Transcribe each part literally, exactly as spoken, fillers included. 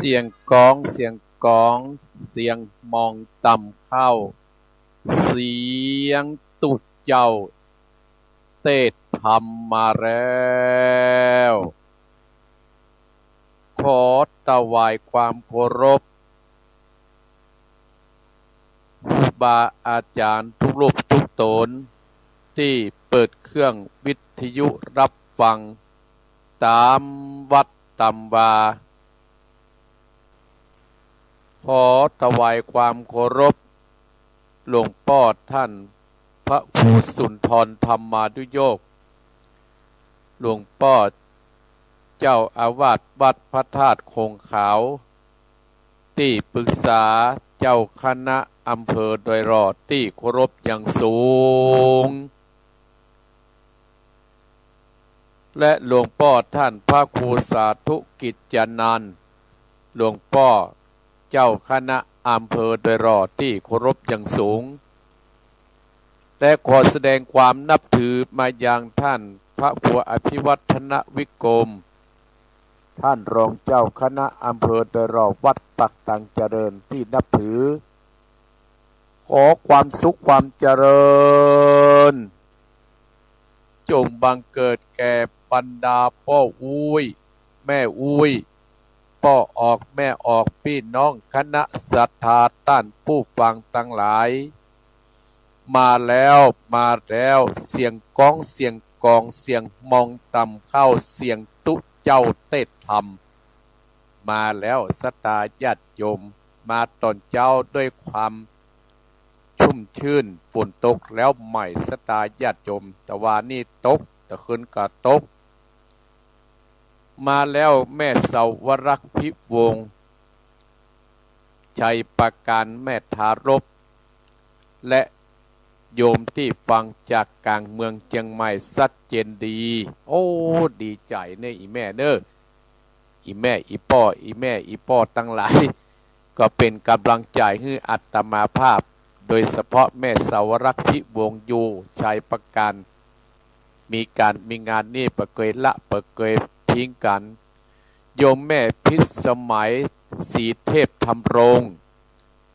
เสียงก๋อง เสียงก๋อง เสียงหม่องต่ำเข้า เสียงตุ๊เจ้าเตศน์ธรรมมาแล้ว ขอถวายความเคารพ ครูบาอาจ๋ารย์ทุกรูปทุกต๋น ตี้เปิดเครื่องวิทยุฮับฟัง ต๋ามวัดต๋ามวา ขอถวายความเคารพ หลวงป้อต้านพระครูสุนทรธรรมานุโยค หลวงป้อเจ้าอาวาสวัดพระธาตุคงขาว ตี้ปรึกษาเจ้าคณะอำเภอดอยหล่อตี้เคารพอย่างสูง และหลวงป้อต้านพระครูสาธุกิจจานันท์ หลวงป้อเจ้าคณะอำเภอดอยหล่อตี้เคารพอย่างสูง และขอแสดงความนับถือมายังต้านพระครูอภิวัฒนวิกรม ต้านรองเจ้าคณะอำเภอดอยหล่อวัดปากตังเจริญตี้นับถือ ขอความสุขความเจริญ จงบังเกิดแก่บรรดาป้ออุ๊ย แม่อุ๊ย ป้อออก แม่ออก ปี้น้องคณะศรัทธาต้านผู้ฟังตังหลาย มาแล้ว มาแล้ว เสียงก๋อง เสียงก๋อง เสียงหม่องต่ำเข้า เสียงตุ๊เจ้าเตศน์ธรรม มาแล้ว ศรัทธาญาติโยม มาต๋อนเจ๊าด้วยความชุ่มชื่น ฝนตกแล้วใหม่ ศรัทธาญาติโยม ตะวานี้ตก ตะคืนก็ตก มาแล้วแม่สาวรักษ์พิวงศ์ ชัยประการ แม่ทารก และโยมตี้ฟังจากก๋างเมืองเจียงใหม่ชัดเจนดี โอ้ ดีใจ๋เน่อ อี่แม่เน่อ อี่แม่ อี่ป้อ อี่แม่ อี่ป้อตังหลาย ก็เป๋นก๋ำลังใจ๋หื้ออาตมาภาพ โดยเฉพาะแม่สาวรักษ์พิวงศ์ อยู่ชัยประการ มีก๋านมีงานนี่บ่เกยละบ่เกยทิ้งกั๋น โยมแม่พิสมัย ศรีเทพธำรง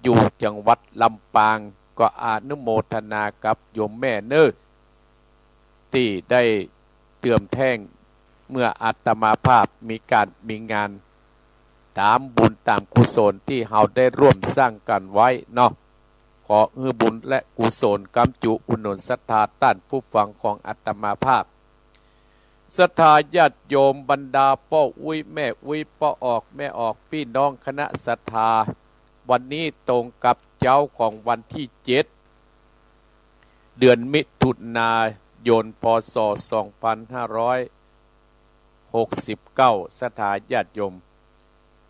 อยู่จังหวัดลำปาง ก็อนุโมทนากับโยมแม่เน่อ ตี้ได้เติมแท่ง เมื่ออาตมาภาพมีก๋านมีงาน ต๋ามบุญต๋ามกุศลตี้เฮาได้ร่วมสร้างกั๋นไว้เนาะ ขอหื้อบุญและกุศลก๋ำจูอุดหนุนศรัทธาต้านผู้ฟังของอาตมาภาพ ศรัทธาญาติโยม บรรดาป้ออุ๊ย แม่อุ๊ย ป้อออก แม่ออก ปี้น้องคณะศรัทธา วันนี้ตรงกับเจ๊าของวันตี้เจ็ด เดือนมิถุนายน พ.ศ. สองพันห้าร้อยหกสิบเก้า ศรัทธาญาติโยม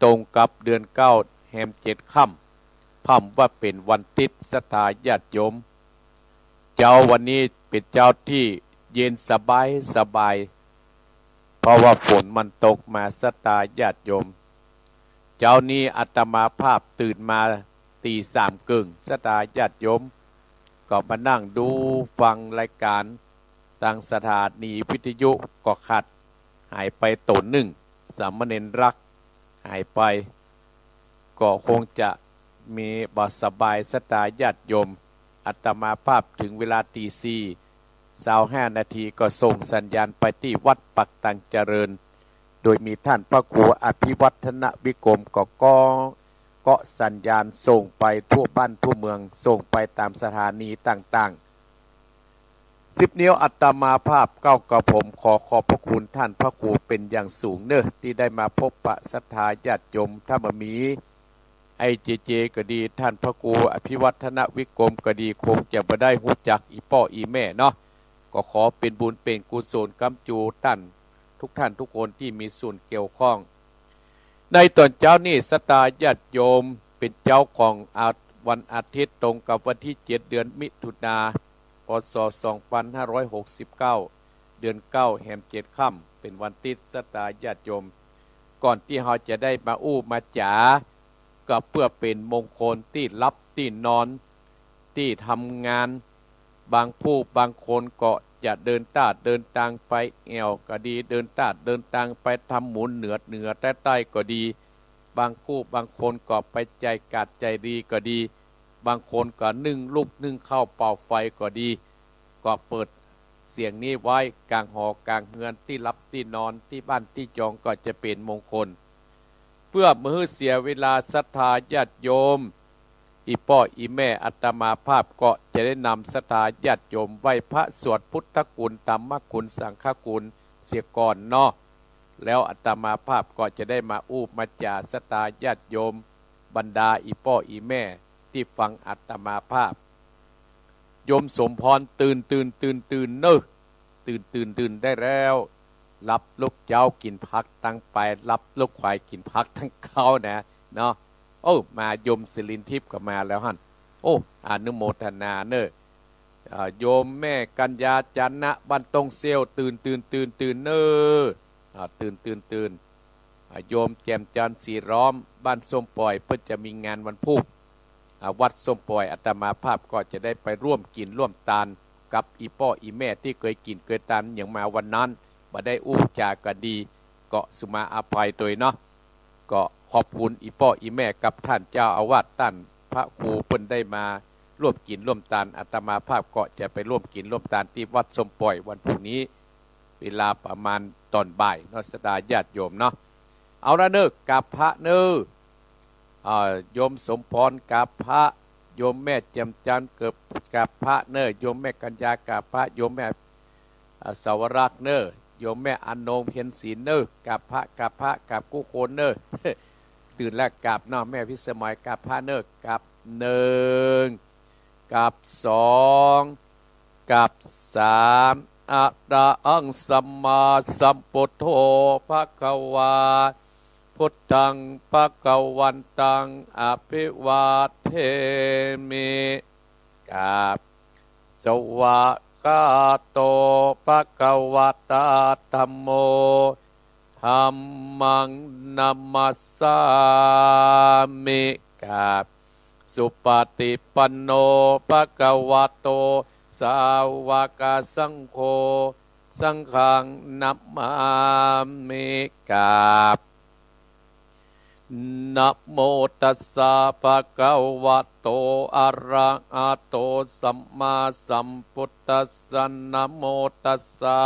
ตรงกับเดือนเก้า แฮมเจ็ดค่ำ พ่ำว่าเป๋นวันติ๊ด ศรัทธาญาติโยม เจ๊าวันนี้เป๋นเจ๊าตี้เย็นสบายสบาย เพราะว่าฝนมันตกมา ศรัทธาญาติโยม เจ๊านี้อาตมาภาพตื่นมาตีสามเกิ่ง ศรัทธาญาติโยม ก็มานั่งดูฟังรายก๋านตางสถานีวิทยุ ก็ขาดหายไปต๋นนึ่ง สามเณรรัก หายไป ก็คงจะมีบ่สบาย ศรัทธาญาติโยม อาตมาภาพเถิงเวลาตีสี่ ซาวห้านาที ก็ส่งสัญญาณไปตี้วัดปากตังเจริญ โดยมีต้านพระครูอภิวัฒนวิกรม ก็เกาะ เกาะสัญญาณส่งไปทั่วบ้านทั่วเมือง ส่งไปต๋ามสถานีต่างๆ สิบนิ้วอาตมาภาพเก้ากระผมขอขอบพระคุณต้านพระครูเป๋นอย่างสูงเน่อ ตี้ได้มาพบปะศรัทธาญาติโยม ถ้าบ่มี ไอ้เจเจก็ดี ต้านพระครูอภิวัฒนวิกรมก็ดี คงจะบ่ได้ฮู้จักอี่ป้ออี่แม่เนาะ ก็ขอเป๋นบุญเป๋นกุศลก๋ำจูต้านทุกท่านทุกคนตี้มีส่วนเกี่ยวข้อง ในต๋อนเจ๊านี้ศรัทธาญาติโยม เป๋นเจ๊าของอา วันอาทิตย์ ตรงกับวันตี้เจ็ด เดือนมิถุนา พ.ศ. สองพันห้าร้อยหกสิบเก้า เดือนเก้า แฮมเจ็ดค่ำ เป๋นวันติ๊ด ศรัทธาญาติโยม ก่อนตี้เฮาจะได้มาอู้มาจ๋า ก็เปื้อเป๋นมงคลตี้หลับตี้นอน ตี้ทำงาน บางผู้บางคนก็จะเดินต๊าเดินตางไปแอ่วก็ดี เดินต๊าเดินตางไปทำบุญเหนือเหนือใต้ใต้ก็ดี บางผู้บางคนก็ไปใจ๋ก๋าดใจ๋ดีก็ดี บางคนก็นึ่งลุกนึ่งข้าวเป่าไฟก็ดี ก็เปิดเสียงนี้ไว้ก๋างหอก๋างเฮือนตี้หลับตี้นอนตี้บ้านตี้จองก็จะเป๋นมงคล เปื้อบ่หื้อเสียเวลาศรัทธาญาติโยม อี่ป้ออี่แม่อาตมาภาพก็จะได้นำศรัทธาญาติโยมไหว้พระสวดพุทธคุณธรรมคุณสังฆคุณเสียก่อนเนาะ แล้วอาตมาภาพก็จะได้มาอู้มาจ๋าศรัทธาญาติโยม บรรดาอี่ป้ออี่แม่ตี้ฟังอาตมาภาพ โยมสมพรตื่น ตื่น ตื่น ตื่นเน่อ ตื่น ตื่น ตื่นได้แล้ว หลับลุกเจ๊ากิ๋นผักตังไป หลับลุกขวายกิ๋นผักตังเก๊านะ เนาะ โอ้ มาโยมสิรินทิพย์ก็มาแล้วหั้น โอ้ อนุโมทนาเน่อ อ่า โยมแม่กัญญา จันนะ บ้านต้งเสี้ยว ตื่น ตื่น ตื่น ตื่นเน่อ อ่า ตื่น ตื่น ตื่น อ่า โยมแจ่มจันทร์ ศรีล้อม บ้านส้มป่อย เปิ้นจะมีงานวันพูก อ่า วัดส้มป่อย อาตมาภาพก็จะได้ไปร่วมกิ๋นร่วมตานกับอี่ป้ออี่แม่ตี้เกยกิ๋นเกยตานหยังมาวันนั้น บ่ได้อู้จ๋ากั๋นดี ก็สุมาอภัยตวยเนาะ ก็ขอบคุณอี่ป้ออี่แม่กับต้านเจ้าอาวาส ต้านพระครูเปิ้นได้มาร่วมกิ๋นร่วมตาน อาตมาภาพก็จะไปร่วมกิ๋นร่วมตานตี้วัดส้มป่อยวันพูกนี้ เวลาประมาณต๋อนบ่ายเนาะ ศรัทธาญาติโยมเนาะ เอาละเน่อ กราบพระเน่อ อ่า โยมสมพรกราบพระ โยมแม่แจ่มจันทร์เกิดกราบพระเน่อ โยมแม่กัญญากราบพระ โยมแม่ อ่า สาวรักษ์เน่อ โยมแม่อนงเพ็ญศรีเน่อ กราบพระ กราบพระ กราบกู้คนเน่อ ตื่นแล้วกราบเนาะ แม่พิสมัยกราบพระเน่อ กราบหนึ่ง กราบสอง กราบสาม อะระหังสัมมาสัมพุทโธ ภะคะวา พุทธัง ภะคะวันตัง อะภิวาเทมิ กราบ สวากขาโต ภะคะวะตา ธัมโม ธัมมัง นะมัสสามิ กราบ สุปฏิปันโน ภะคะวะโต สาวกสังโฆ สังฆัง นะมามิ กราบ นะโมตัสสะ ภะคะวะโต อะระหะโต สัมมาสัมพุทธัสสะ นะโมตัสสะ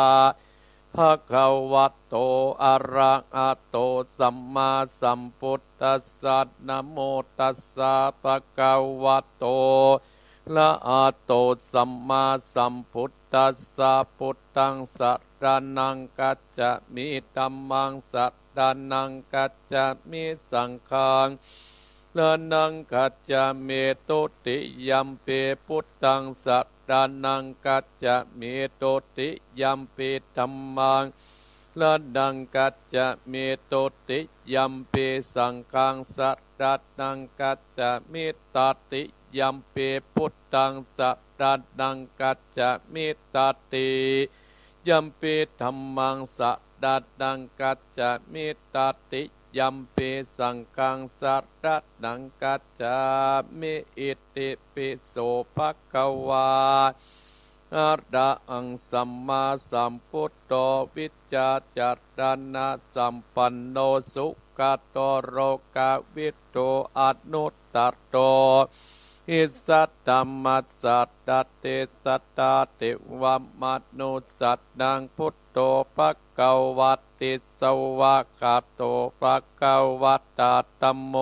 ภะคะวะโต อะระหะโต สัมมาสัมพุทธัสสะ นะโมตัสสะ ภะคะวะโต อะระหะโต สัมมาสัมพุทธัสสะ พุทธัง สะระณัง คัจฉามิ ธัมมัง สะระณัง คัจฉามิ สังฆัง สะระณัง คัจฉามิ ทุติยัมปิ พุทธัง สะระณัง คัจฉามิ ทุติยัมปิ ธัมมัง สะระณัง คัจฉามิ ทุติยัมปิ สังฆัง สะระณัง คัจฉามิ ตติยัมปิ พุทธัง สะระณัง คัจฉามิ ตติยัมปิ ธัมมัง สะระณัง คัจฉามิ ตติยัมปิ สังฆัง สะระณัง คัจฉามิ อิติปิโส ภะคะวา อะระหัง สัมมาสัมพุทโธ วิชชาจารณะสัมปันโน สุขะโต โลกะวิทู อนุตตโร หิสะ ธัมมะ สะระ เตสะ ตา เตวะ มะนุสสะนัง พุทโธ ภะคะวะติ สวากขาโต ภะคะวะตา ธัมโม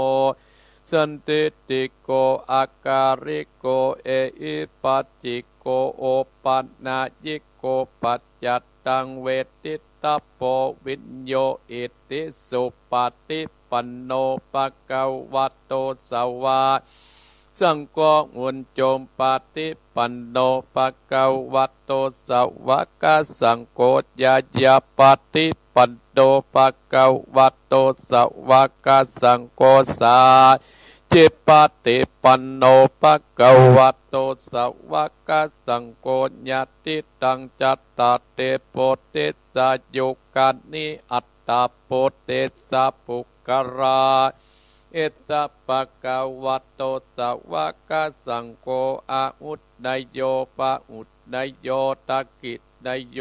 สันทิฏฐิโก อะกาลิโก เอหิปัสสิโก โอปะนายิโก ปัจจัตตัง เวทิตถะโพ วิญโญ อิติสุปะฏิปันโน ภะคะวะโต สวา สังโฆ อุญจุปะฏิปันโน ภะคะวะโต สวากขาสังโฆ ญาญาปะฏิปันโน ภะคะวะโต สวากขาสังโฆ สา จิปะฏิปันโน ภะคะวะโต สวากขาสังโฆ ญาติตัง จัตตาริ ปุริสายุคานิ อัตถะ ปุริสะปุคคลา สะ ภะคะวะโต สาวะกะสังโฆ อาหุนนโย ปะหุนนโย ทักขินนโย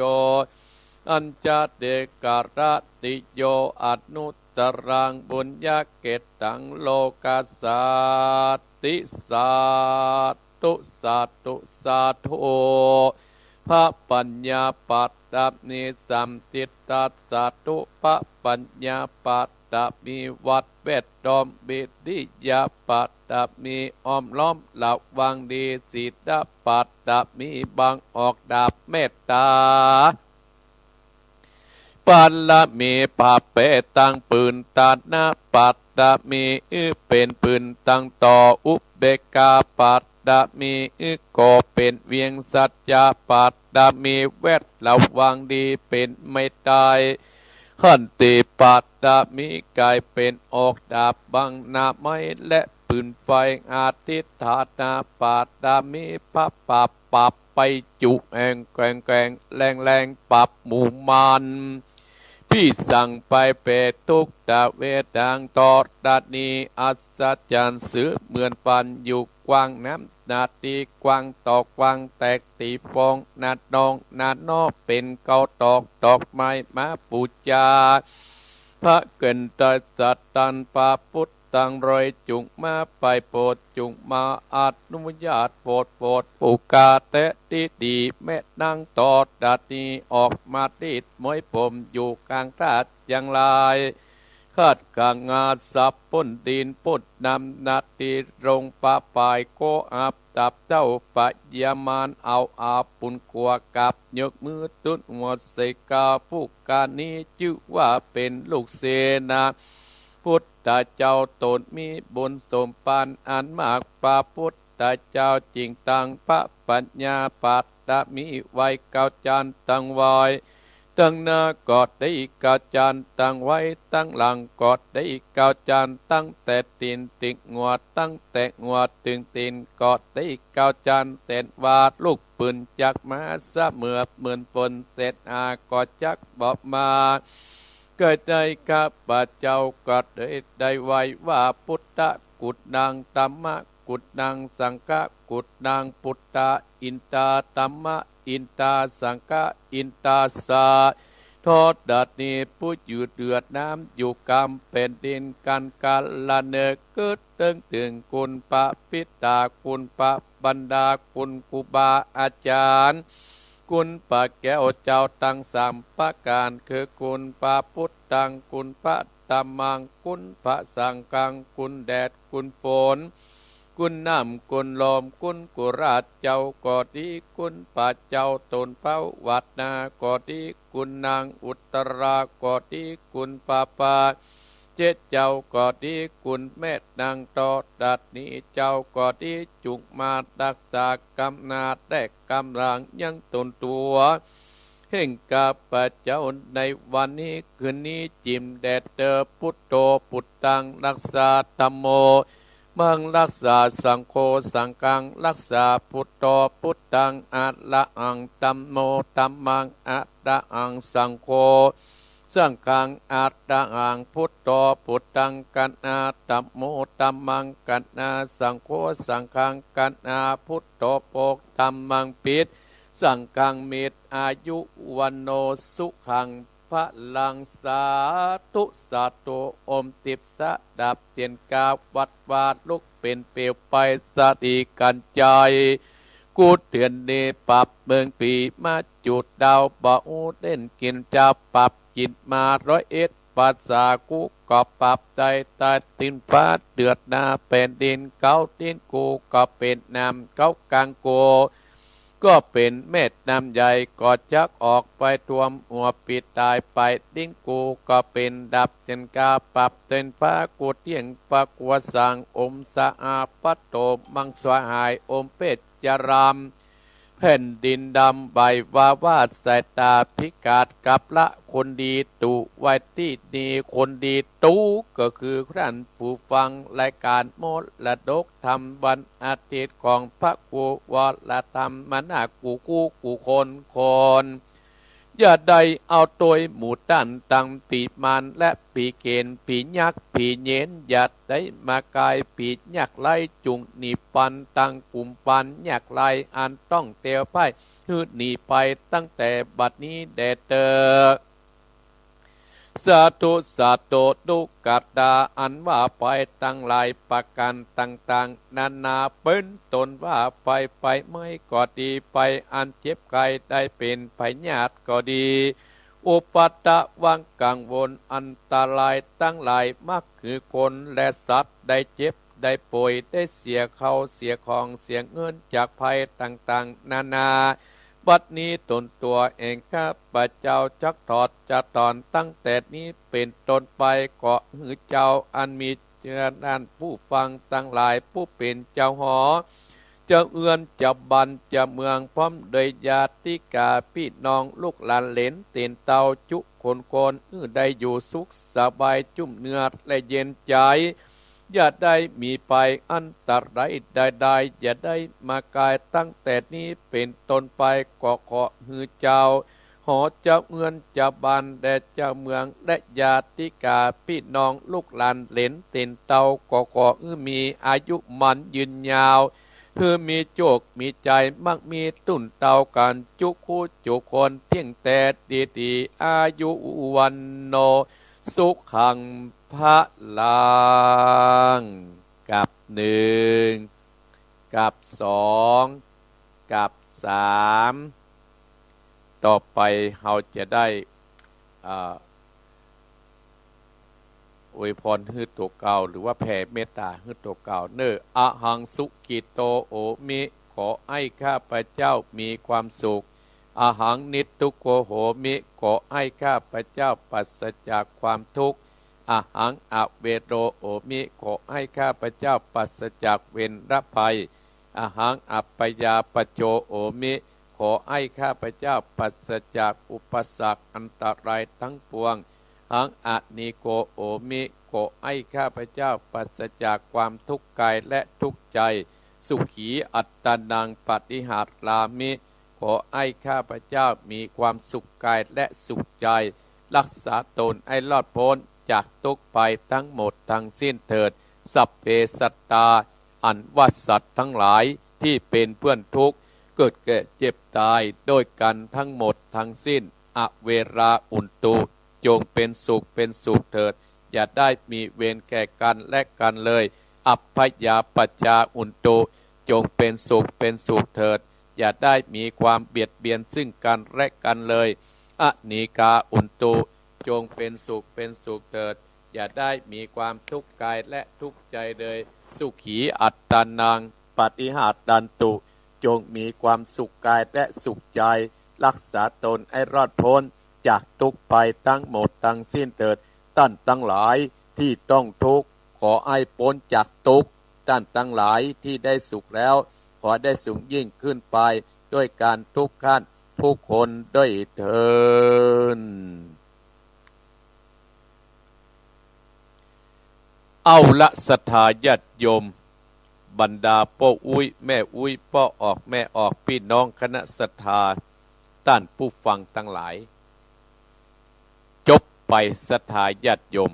อัญชะเดกะระนิโย อนุตตรังปุญญะเขตตัง โลกัสสันติ สาธุ สาธุ สาธุ พระปัญญาปาฐะมีสามทิศ สาธุ พระปัญญาปาฐะมีวัดแวดล้อม วิริยะปาฐะมีอ้อมล้อมระวังดี ศีลปาฐะมีบังออกดาบเมตตา ปารมี พระเปตตัง ปืนตานะปาฐะมี อื้อ เป๋นปืนตังต่อ อุเบกขาปาฐะมี อื้อ ก็เป๋นเวียง สัจจะปาฐะมี แวดระวังดี เป๋นไม้ตาย ขันติปาฐะมี ก๋ายเป๋นออกดาบบังหน้าไม้และปืนไฟ อธิฏฐานะปาฐะมี พระปราบปราบ ไปจุแอ่งแกว่งแกว่งแรงแรง ปราบหมู่มาร พิสังไปเปรตทุกขเวทนา ธรณีอัศจรรย์ เสมือนปานอยู่กว้าง น้ำนาดีกว้าง ตอกกว้างแตกตีฟอง นาดนองนาดนอ เป๋นเกาตอกดอกไม้มาปู๋จา พระเกณฑ์ไตรสัตว์ตัน พระพุทธ ตังเลยจุ่งมาไปโปรด จุ่งมาอนุญาตโปรด โปรดผู้ข้าแต๊ดีดี แม่นางธรณีออกมาดีดมวยผมอยู่กลางธาตุอย่างไร ขัดขวางอาสาพ้นดินพ้นน้ำนาดี ลงประปายโกอาบตับเจ้าพญามาร เอาอาบุญขัวกราบยกมือตุ๊ดหัวใส่กา ผู้ข้านี้จื้อว่าเป๋นลูกศิษย์นะ พุทธเจ้าต๋นมีบุญสมภารอันมาก พระพุทธเจ้าจึงตั้งพระปัญญาปาฐะมีไว้เก้าจั้นตังไว้ ตังหน้าก็ดีเก้าจั้นตังไว้ ตังหลังก็ดีเก้าจั้น ตั้งแต่ตี๋นเถิงหัว ตั้งแต่หัวเถิงตี๋นก็ดีเก้าจั้น เสร็จว่าลุกปืนจักมา เสมือนเหมือนฝนเสร็จหาก็จักบอกมา เกิดได้ข้าพเจ้าก็ได้ ได้ไหว้ว่า พุทธกุณัง ธัมมกุณัง สังฆกุณัง พุทธาอินทา ธัมมาอินทา สังฆาอินทา สาธรณี ผู้อยู่เหนือน้ำอยู่กลางแผ่นดิน กันกาละเนิกเกิดเถิงเถิง คุณพระปิดา คุณพระมารดา คุณครูบาอาจารย์ คุณพระแก้วเจ้าตังสามประก๋าน คือคุณพระพุทธัง คุณพระธัมมัง คุณพระสังฆัง คุณแดด คุณฝน คุณน้ำ คุณลม คุณกุราชเจ้าก็ดี คุณพระเจ้าต๋นเป๊าวัดนาก็ดี คุณนางอุตตราก็ดี คุณพระปาเจเจ้าก็ดี คุณแม่นางธรณีเจ้าก็ดี จุ่งมาฮักษากำหน้าแต๊กำหลังยังต๋นตั๋ว แห่งข้าพเจ้าในวันนี้คืนนี้ จิ่มแด่เธอ พุทโธ พุทธัง ฮักษา ธัมโม มัง ฮักษา สังโฆ สังฆัง ฮักษา พุทโธ พุทธัง อะระหัง ธัมโม ธัมมัง อะระหัง สังโฆ สังฆัง อะระหัง พุทโธ พุทธัง กะหน้า ธัมโม ธัมมัง กะหน้า สังโฆ สังฆัง กะหน้า พุทโธ โภค ธัมมัง ปิด สังฆัง มิตร อายุ วัณโณ สุขัง พลัง สาธุ สาธุ อมทิพย์สะดับเตียนกา วัดวาลุกเป๋นเปลวไฟ สะดีกัญชัย กูเถือนเน ปรับเมืองผี มาจุดดาว บ่ฮู้เล่นกิ๋นเจ้า ปรับกิ๋นมาร้อยเอ็ด ภาษากูก็ปรับได้ ใต้ตีนฟ้าเดือดหน้าแผ่นดิน เก๊าตีนกูก็เป๋นน้ำ เก๊ากลางกู ก็เป๋นแม่น้ำใหญ่ ก็จักออกไปท่วมหัวปีตายไป ตีนกูก็เป๋นดับเตียนกา ปรับเตียนฟ้ากูเตี้ยง ปะกัวสัง อมสะอาด ปะโตมังสวาหาย อมเพชรจราม แผ่นดินดำ ใบวาวาด สายตาพิกาศ กับละคนดี ตุไว้ตี้นี่ คนดีตุ ก็คือท่านผู้ฟังรายการมรดกธรรมวันอาทิตย์ของพระครูวรธรรมนาถ กู้กู้กู้คนคน อย่าได้เอาตวยหมู่ต้านตังผีมารและผีเขน ผียักษ์ ผีเณร อย่าได้มากายผียากไร้ จุ่งหนีปันตังกุมปันยากไร้ อันต้องเตียวพ่าย หื้อหนีไปตั้งแต่บัดนี้แด่เต๊อะ สาธุ สาธุ ตุ๊กตาอันว่าภัยตังหลายประก๋านต่างๆ นานา เป๋นต้นว่าภัยไฟไหม้ก็ดี ภัยอันเจ็บไข้ได้เป๋นพยาธิก็ดี อุปัตตะวังกังวลอันตรายตังหลาย มักหื้อคนและสัตว์ได้เจ็บได้ป่วย ได้เสียข้าวเสียของ เสียเงินจากภัยต่างๆ นานา บัดนี้ตนตั๋วแห่งข้าพเจ้าจักถอดจักถอน ตั้งแต่นี้เป๋นต้นไป ขอหื้อเจ้าอันมีเจริญนั้น ผู้ฟังตังหลาย ผู้เป๋นเจ้าหอ เจ้าเฮือน เจ้าบ้าน เจ้าเมือง พร้อมโดยญาติกาพี่น้อง ลูกหลานเหลนเตียนเต้า จุคนคน หื้อได้อยู่สุขสบาย จุ่มเนื้อและเย็นใจ๋ อย่าได้มีภัยอันตรายใดๆ อย่าได้มากายตั้งแต่นี้เป๋นต้นไป ก็ขอหื้อเจ้าหอ เจ้าเฮือน เจ้าบ้าน และเจ้าเมือง และญาติกาพี่น้อง ลูกหลานเหลนเตียนเต้า ก็ขอหื้อมีอายุหมั้นยืนยาว หื้อมีโจคมีใจ๋ มั่งมีตุ้นเต้ากั๋นจุคู่จุคน เตี้ยงแต๊ดีๆ อายุวัณโณ สุขัง พลัง กับหนึ่ง กับสอง กับสาม ต่อไปเฮาจะได้ อ่า อวยพรหื้อตั๋วเก่า หรือว่าแผ่เมตต๋าหื้อตั๋วเก่าเน่อ อะหังสุขิโตโหมิ ขอให้ข้าพเจ้ามีความสุข อะหังนิตตุกโขโหมิ ขอให้ข้าพเจ้าปราศจากความทุกข์ อะหังอะเวโรโหมิ ขอให้ข้าพเจ้าปราศจากเวรภัย อะหังอะพยาปจโจโหมิ ขอให้ข้าพเจ้าปราศจากอุปสรรคอันตรายทั้งปวง หังอะนีโกโหมิ ขอให้ข้าพเจ้าปราศจากความทุกข์กายและทุกข์ใจ สุขีอัตตานังปฏิหารามิ ขอให้ข้าพเจ้ามีความสุขกายและสุขใจ รักษาตนให้รอดพ้นจากทุกข์ภัยทั้งหมดทั้งสิ้นเถิด สัพเพสัตตา อันว่าสัตว์ทั้งหลายที่เป็นเพื่อนทุกข์ เกิดแก่เจ็บตายด้วยกันทั้งหมดทั้งสิ้น อเวราหุนตุ จงเป็นสุขเป็นสุขเถิด อย่าได้มีเวรแก่กันและกันเลย อัพพยาปัจจาหุนตุ จงเป็นสุขเป็นสุขเถิด อย่าได้มีความเบียดเบียนซึ่งกันและกันเลย อนีกาหุนตุ จงเป็นสุขเป็นสุขเถิด อย่าได้มีความทุกข์กายและทุกข์ใจเลย สุขีอัตตานังปฏิหารันตุ จงมีความสุขกายและสุขใจ รักษาตนให้รอดพ้นจากทุกข์ภัยทั้งหมดทั้งสิ้นเถิด ต้านตังหลายที่ต้องทุกข์ ขอให้พ้นจากทุกข์ ต้านตังหลายที่ได้สุขแล้ว ขอได้สูงยิ่งขึ้นไป ด้วยกันทุกท่านทุกคนด้วยเทอญ เอาละศรัทธาญาติโยม บรรดาป้ออุ๊ย แม่อุ๊ย ป้อออก แม่ออก ปี้น้องคณะศรัทธา ต้านผู้ฟังตังหลาย จบไปศรัทธาญาติโยม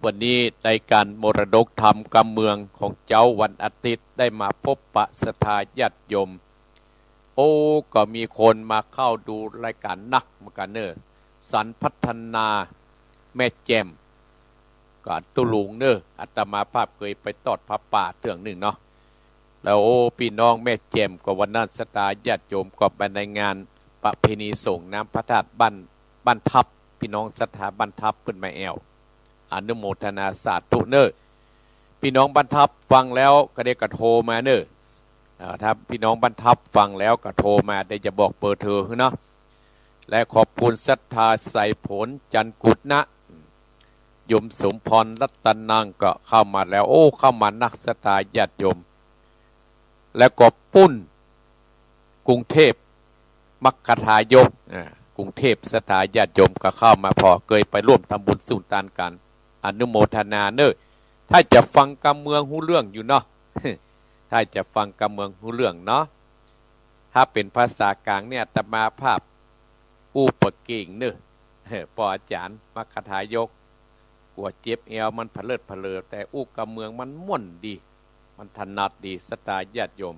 วันนี้รายก๋านมรดกธรรมกำเมืองของเจ๊าวันอาทิตย์ได้มาพบปะศรัทธาญาติโยม โอ้ ก็มีคนมาเข้าดูรายก๋านนักเหมือนกั๋นเน่อ สรรพัฒนา แม่แจ่ม ก็ตุ๊ลุงเน่อ อาตมาภาพเกยไปตอดผ้าป่าเตื้องนึ่งเนาะ แล้ว โอ้ ปี้น้องแม่แจ่มก็วันนั้นศรัทธาญาติโยมก็ไปในงานประเพณีส่งน้ำพระธาตุบ้าน บ้านทับ ปี้น้องศรัทธาบ้านทับเปิ้นมาแอ่ว อนุโมทนาสาธุเน่อ ปี้น้องบ้านทับฟังแล้วก็ได้ก็โทรมาเน่อ อ่า ถ้าปี้น้องบ้านทับฟังแล้วก็โทรมา ได้จะบอกเบอร์โทรหื้อเนาะ และขอบคุณศรัทธาสายฝน จันทร์กุดนะ โยมสมพร รัตนัง ก็เข้ามาแล้ว โอ้ เข้ามานักศรัทธาญาติโยม แล้วก็ปุ้น กรุงเทพฯ มัคคทายก อ่า กรุงเทพฯ ศรัทธาญาติโยมก็เข้ามาผ่อ เกยไปร่วมทำบุญสุนทานกั๋น อนุโมทนาเน่อ ถ้าจะฟังกำเมืองฮู้เรื่องอยู่เนาะ ถ้าจะฟังกำเมืองฮู้เรื่องเนาะ ถ้าเป๋นภาษากลางเนี่ย อาตมาภาพ อู้บ่เก่งเน่อ ป้ออาจ๋ารย์ มัคคทายก กั๋วเจ็บแอว มันผะเลิดผะเลอ แต่อู้กำเมืองมันม่วนดี มันถนัดดี ศรัทธาญาติโยม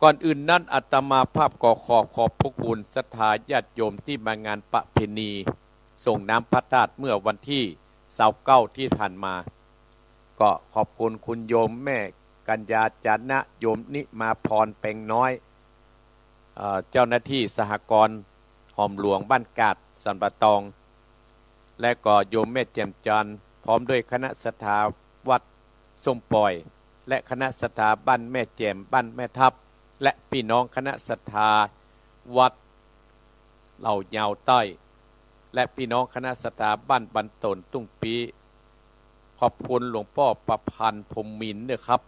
ก่อนอื่นนั้นอาตมาภาพก็ขอขอบพระคุณศรัทธาญาติโยมตี้มางานประเพณีส่งน้ำพระธาตุเมื่อวันตี้ซาวเก้าตี้ผ่านมา ก็ขอบคุณคุณโยมแม่กัญญาจานะ โยมนิมาพรแปงน้อย เอ่อ เจ้าหน้าตี้สหกรณ์หอมหลวงบ้านกาดสันป่าตอง และก็โยมแม่แจ่มจันทร์ พร้อมด้วยคณะศรัทธาวัดส้มป่อย และคณะศรัทธาบ้านแม่แจ่ม บ้านแม่ทับ และปี้น้องคณะศรัทธาวัดเหล่ายาวใต้ และปี้น้องคณะศรัทธาบ้านบันโตนตุ้งปี้ ขอบคุณหลวงป้อประพันธ์ พรหมมินทร์ เน่อครับ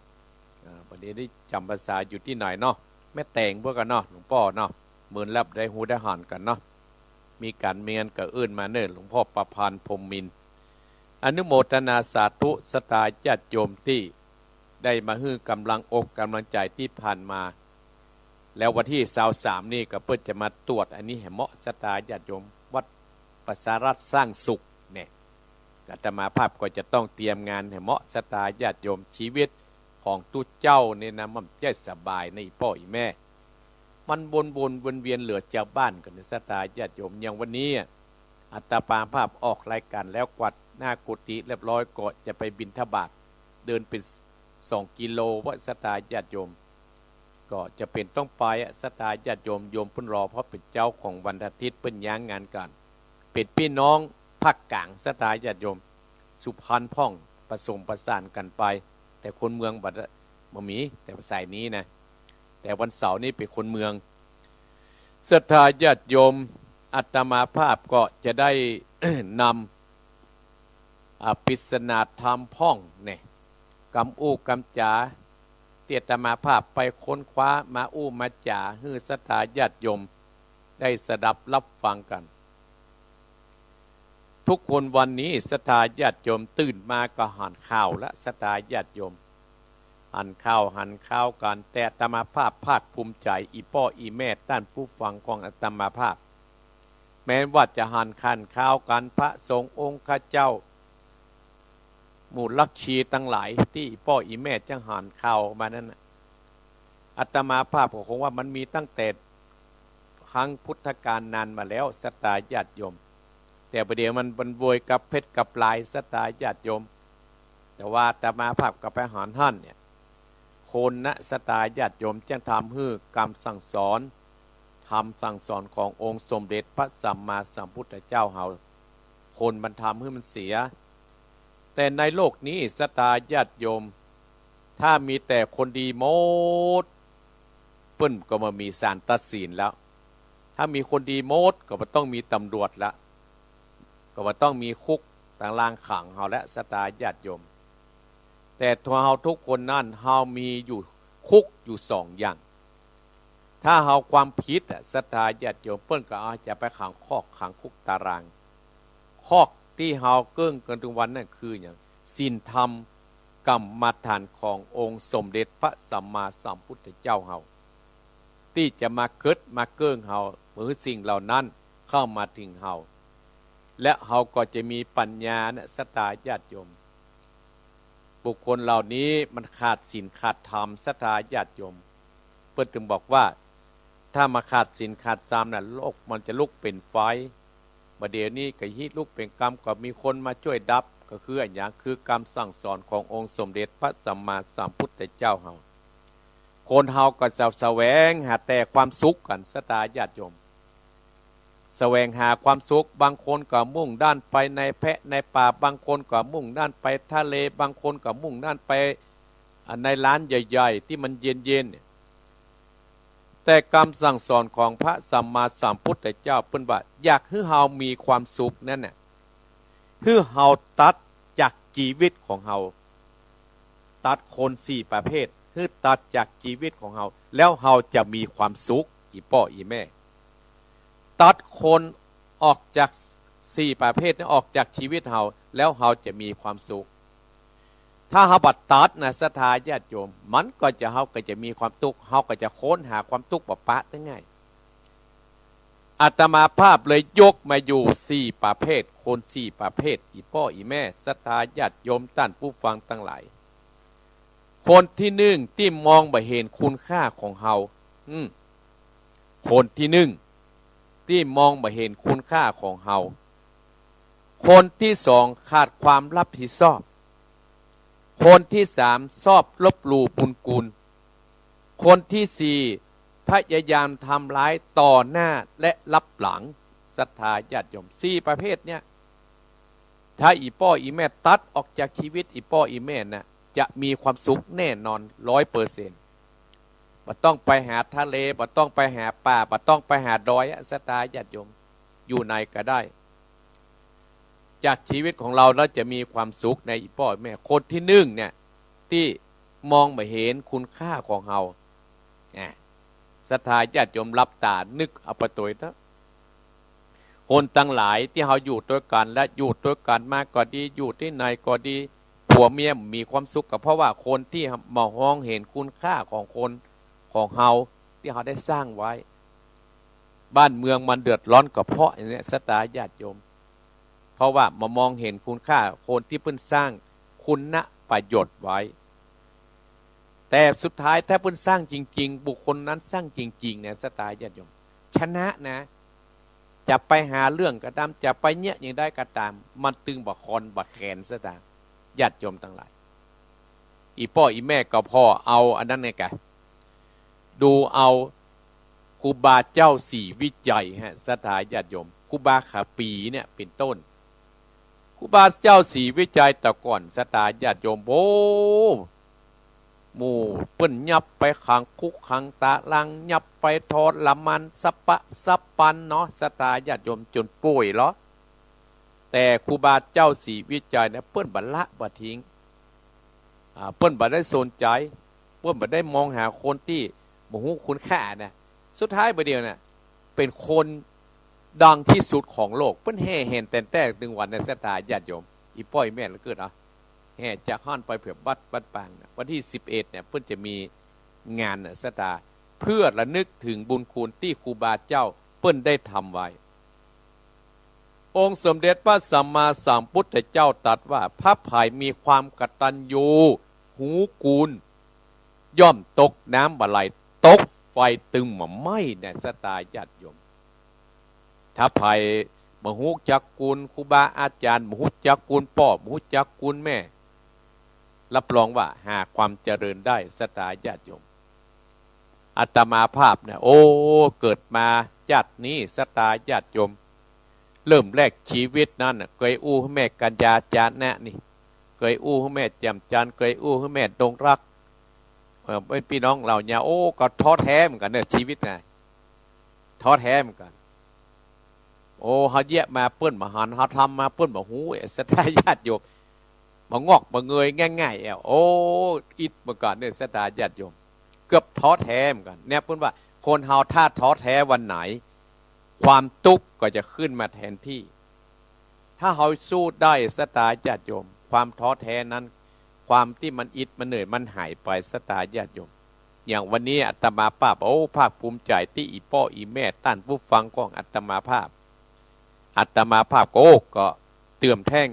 อ่า บ่าเดี่ยวนี้จ๋ำพรรษาอยู่ตี้ไหนเนาะ แม่แตง พวกกั๋นเนาะ หลวงป้อเนาะ เมินแล้วบ่ได้ฮู้ได้หันกั๋นเนาะ มีก๋านเมียนก็เอิ้นมาเน่อ หลวงป้อประพันธ์ พรหมมินทร์ อนุโมทนาสาธุศรัทธาญาติโยมตี้ได้มาหื้อกำลังอกกำลังใจ๋ตี้ผ่านมา แล้ววันตี้ซาวสามนี่ก็เปิ้นจะมาตรวจอันนี้แหมเนาะ ศรัทธาญาติโยม วัดประชารัฐสร้างสุขเนี่ย อาตมาภาพก็จะต้องเตรียมงานแหมเนาะ ศรัทธาญาติโยม ชีวิตของตุ๊เจ้านี่นะ มันบ่ใจ้สบายนะ อี่ป้ออี่แม่ มันวนๆ เวียนๆ เหลือจาวบ้านกั๋นนะ ศรัทธาญาติโยม อย่างวันนี้อะ อาตมาภาพออกรายก๋านแล้ว กวาดหน้ากุฏิเรียบร้อย ก็จะไปบิณฑบาต เดินเป๋นสองกิโลเนาะ ศรัทธาญาติโยม ก็จะเป๋นต้องไปอะ ศรัทธาญาติโยม โยมเปิ้นรอ เพราะเป๋นเจ๊าของวันอาทิตย์ เปิ้นย้างงานกั๋น เป๋นปี้น้องภาคก๋าง ศรัทธาญาติโยม สุพรรณพ่อง ผสมประสานกั๋นไป แต่คนเมืองบ่ บ่มี แต่สายนี้นะ แต่วันเสาร์นี่เป๋นคนเมือง ศรัทธาญาติโยม อาตมาภาพก็จะได้ นำ อ่า ปริศนาธรรมพ่องเนี่ย กำอู้กำจ๋า ตี้อาตมาภาพไปค้นคว้ามาอู้มาจ๋า หื้อศรัทธาญาติโยมได้สดับรับฟังกั๋น ทุกคนวันนี้ศรัทธาญาติโยมตื่นมาก็หันข่าวละ ศรัทธาญาติโยม หันข่าวหันข่าวกั๋น แต่อาตมาภาพภาคภูมิใจ๋ อี่ป้ออี่แม่ต้านผู้ฟังของอาตมาภาพ แม้ว่าจะหันข่าวกั๋น พระสงฆ์องค์ข้าเจ้า หมู่ลักชีตังหลายตี้ป้ออี่แม่จั่งหันข่าวมานั้นน่ะ อาตมาภาพก็คงว่ามันมีตั้งแต่ครั้งพุทธกาลนานมาแล้ว ศรัทธาญาติโยม แต่บ่าเดี่ยวมัน มันโวยกลับเพชรกลับลาย ศรัทธาญาติโยม แต่ว่าอาตมาภาพก็ไปหันหั้นเนี่ย คนนะ ศรัทธาญาติโยม จั่งทำหื้อกำสั่งสอน ธรรมสั่งสอนขององค์สมเด็จพระสัมมาสัมพุทธเจ้าเฮา คนมันทำหื้อมันเสีย แต่ในโลกนี้ศรัทธาญาติโยม ถ้ามีแต่คนดีหมด เปิ้นก็บ่มีศาลตัดสินแล้ว ถ้ามีคนดีหมดก็บ่ต้องมีตำรวจละ ก็บ่ต้องมีคุกตารางขังเฮาและ ศรัทธาญาติโยม แต่ตัวเฮาทุกคนนั้น เฮามีอยู่คุกอยู่สองอย่าง ถ้าเฮาความผิดอะ ศรัทธาญาติโยม เปิ้นก็เอาจะไปขังคอกขังคุกตาราง คอกตี้เฮาเกิ่งกั๋นตึงวันนั้นคือหยัง ศีลธรรมกรรมฐานขององค์สมเด็จพระสัมมาสัมพุทธเจ้าเฮา ตี้จะมาเกิดมาเกิ่งเฮา เมื่อสิ่งเหล่านั้นเข้ามาถึงเฮา และเฮาก็จะมีปัญญานะ ศรัทธาญาติโยม บุคคลเหล่านี้มันขาดศีลขาดธรรม ศรัทธาญาติโยม เปิ้นจึงบอกว่า ถ้ามาขาดศีลขาดธรรมน่ะ โลกมันจะลุกเป๋นไฟ บ่าเดี่ยวนี้ก็ฮิลุกเป๋นกำ ก็มีคนมาจ้วยดับ ก็คืออะหยัง คือกำสั่งสอนขององค์สมเด็จพระสัมมาสัมพุทธเจ้าเฮา คนเฮาก็จะแสวงหาแต่ความสุขกั๋น ศรัทธาญาติโยม แสวงหาความสุข บางคนก็มุ่งด้านไปในแพะในป่า บางคนก็มุ่งด้านไปทะเล บางคนก็มุ่งด้านไป อ่า ในลานใหญ่ๆ ตี้มันเย็นๆ เนี่ย แต่กำสั่งสอนของพระสัมมาสัมพุทธเจ้าเปิ้นว่า อยากหื้อเฮามีความสุขนั้นน่ะ หื้อเฮาตัดจากจีวิตของเฮา ตัดคนสี่ประเภท หื้อตัดจากจีวิตของเฮา แล้วเฮาจะมีความสุข อี่ป้ออี่แม่ ตัดคนออกจากสี่ประเภทนี้ออกจากจีวิตเฮา แล้วเฮาจะมีความสุข ถ้าเฮาบ่ตัดนะ ศรัทธาญาติโยม มันก็จะ เฮาก็จะมีความตุ๊กข์ เฮาก็จะค้นหาความตุ๊กข์บ่ปะตึงไง อาตมาภาพเลยยกมาอยู่สี่ประเภท คนสี่ประเภท อี่ป้ออี่แม่ ศรัทธาญาติโยมต้านผู้ฟังตังหลาย คนตี้นึ่งตี้มองบ่เห็นคุณค่าของเฮา อืม คนตี้นึ่งตี้มองบ่เห็นคุณค่าของเฮา คนตี้สองขาดความรับผิดชอบ คนตี้สามชอบลบหลู่บุญคุณ คนตี้สี่พยายามทำร้ายต่อหน้าและลับหลัง ศรัทธาญาติโยม สี่ประเภทเนี่ย ถ้าอี่ป้ออี่แม่ตัดออกจากชีวิตอี่ป้ออี่แม่น่ะ จะมีความสุขแน่นอนร้อยเปอร์เซ็นต์ บ่ต้องไปหาทะเล บ่ต้องไปหาป่า บ่ต้องไปหาดอยอะ ศรัทธาญาติโยม อยู่ไหนก็ได้ จากชีวิตของเราแล้วจะมีความสุขในอี่ป้ออี่แม่ คนตี้นึ่งเนี่ย ตี้มองบ่เห็นคุณค่าของเฮา อ่ะ ศรัทธาญาติโยมหลับต๋านึกเอาไปตวยเต๊อะ คนตังหลายตี้เฮาอยู่ตวยกั๋นและอยู่ตวยกั๋นมาก็ดี อยู่ตี้ไหนก็ดี ผัวเมียมีความสุขก็เพราะว่าคนตี้บ่มองเห็นคุณค่าของคน ของเฮาตี้เฮาได้สร้างไว้ บ้านเมืองมันเดือดร้อนก็เพราะอย่างเนี้ย ศรัทธาญาติโยม เพราะว่าบ่มองเห็นคุณค่าคนตี้เปิ้นสร้างคุณประโยชน์ไว้ แต่สุดท้ายถ้าเปิ้นสร้างจริงๆ บุคคลนั้นสร้างจริงๆ เนี่ย ศรัทธาญาติโยม ชนะนะ จะไปหาเรื่องก็ต๋าม จะไปเยียะอย่างใดก็ต๋าม มันตึงบ่คอนบ่แขน ศรัทธาญาติโยมตังหลาย อี่ป้ออี่แม่ก็ผ่อเอาอันนั้นไงกะ ดูเอาครูบาเจ้าศรีวิชัยฮะ ศรัทธาญาติโยม ครูบาขาปี๋เนี่ยเป๋นต้น ครูบาเจ้าศรีวิชัยแต่ก่อน ศรัทธาญาติโยม โอ้ หมู่เปิ้นยับไปขังคุกขังตาราง ยับไปทรมานสะปะสะปันเนาะ ศรัทธาญาติโยม จ๋นป่วยเหรอ แต่ครูบาเจ้าศรีวิชัยเนี่ย เปิ้นบ่ละบ่ทิ้ง อ่า เปิ้นบ่ได้สนใจ๋ เปิ้นบ่ได้มองหาคนตี้บ่ฮู้คุณค่านะ สุดท้ายบ่าเดี่ยวน่ะ เป๋นคนดังตี้สุดของโลก เปิ้นแห่แหนแต๋นแต๊ตึงวันใน ศรัทธาญาติโยม อี่ป้ออี่แม่ละกึ๊ดเนาะ แห่จากหั้นไปเปื้อวัด วัดปางน่ะ วันตี้สิบเอ็ดเนี่ย เปิ้นจะมีงานน่ะ ศรัทธา เปื้อระลึกเถิงบุญคุณตี้ครูบาเจ้าเปิ้นได้ทำไว้ องค์สมเด็จพระสัมมาสัมพุทธเจ้าตรัสว่า ถ้าใผมีความกตัญญู ฮู้คุณ ย่อมตกน้ำบ่ไหล ตกไฟตึงบ่ไหม้ เนี่ย ศรัทธาญาติโยม ถ้าใผบ่ฮู้จักคุณครูบาอาจ๋ารย์ บ่ฮู้จักคุณป้อ บ่ฮู้จักคุณแม่ รับรองว่าหาความเจริญได้ ศรัทธาญาติโยม อาตมาภาพเนี่ย โอ้ เกิดมาจาตินี้ ศรัทธาญาติโยม เริ่มแรกจีวิตนั้นน่ะ เกยอู้หื้อแม่กัญญาจานะนี่ เกยอู้หื้อแม่แจ่มจันทร์ เกยอู้หื้อแม่ดงรัก เอ่อ เปิ้นปี้น้องเฮาเนี่ย โอ้ ก็ท้อแท้เหมือนกั๋นเนี่ย จีวิตน่ะ ท้อแท้เหมือนกั๋น โอ้ เฮาเยียะมาเปิ้นบ่หัน เฮาทำมาเปิ้นบ่ฮู้ เอ้ย ศรัทธาญาติโยม บ่งอกบ่เงยง่ายๆ เอ้า โอ้ อิดเหมือนกั๋นเนี่ย ศรัทธาญาติโยม เกือบท้อแท้เหมือนกั๋น เนี่ย เปิ้นว่าคนเฮาถ้าท้อแท้วันไหน ความตุ๊กข์ก็จะขึ้นมาแทนที่ ถ้าเฮาสู้ได้ ศรัทธาญาติโยม ความท้อแท้นั้น ความตี้มันอิดมันเหนื่อยมันหายไป ศรัทธาญาติโยม อย่างวันนี้อาตมาภาพ โอ้ ภาคภูมิใจ๋ตี้อี่ป้ออี่แม่ต้านผู้ฟังของอาตมาภาพ อาตมาภาพก็ โอ้ ก็เติมแท่ง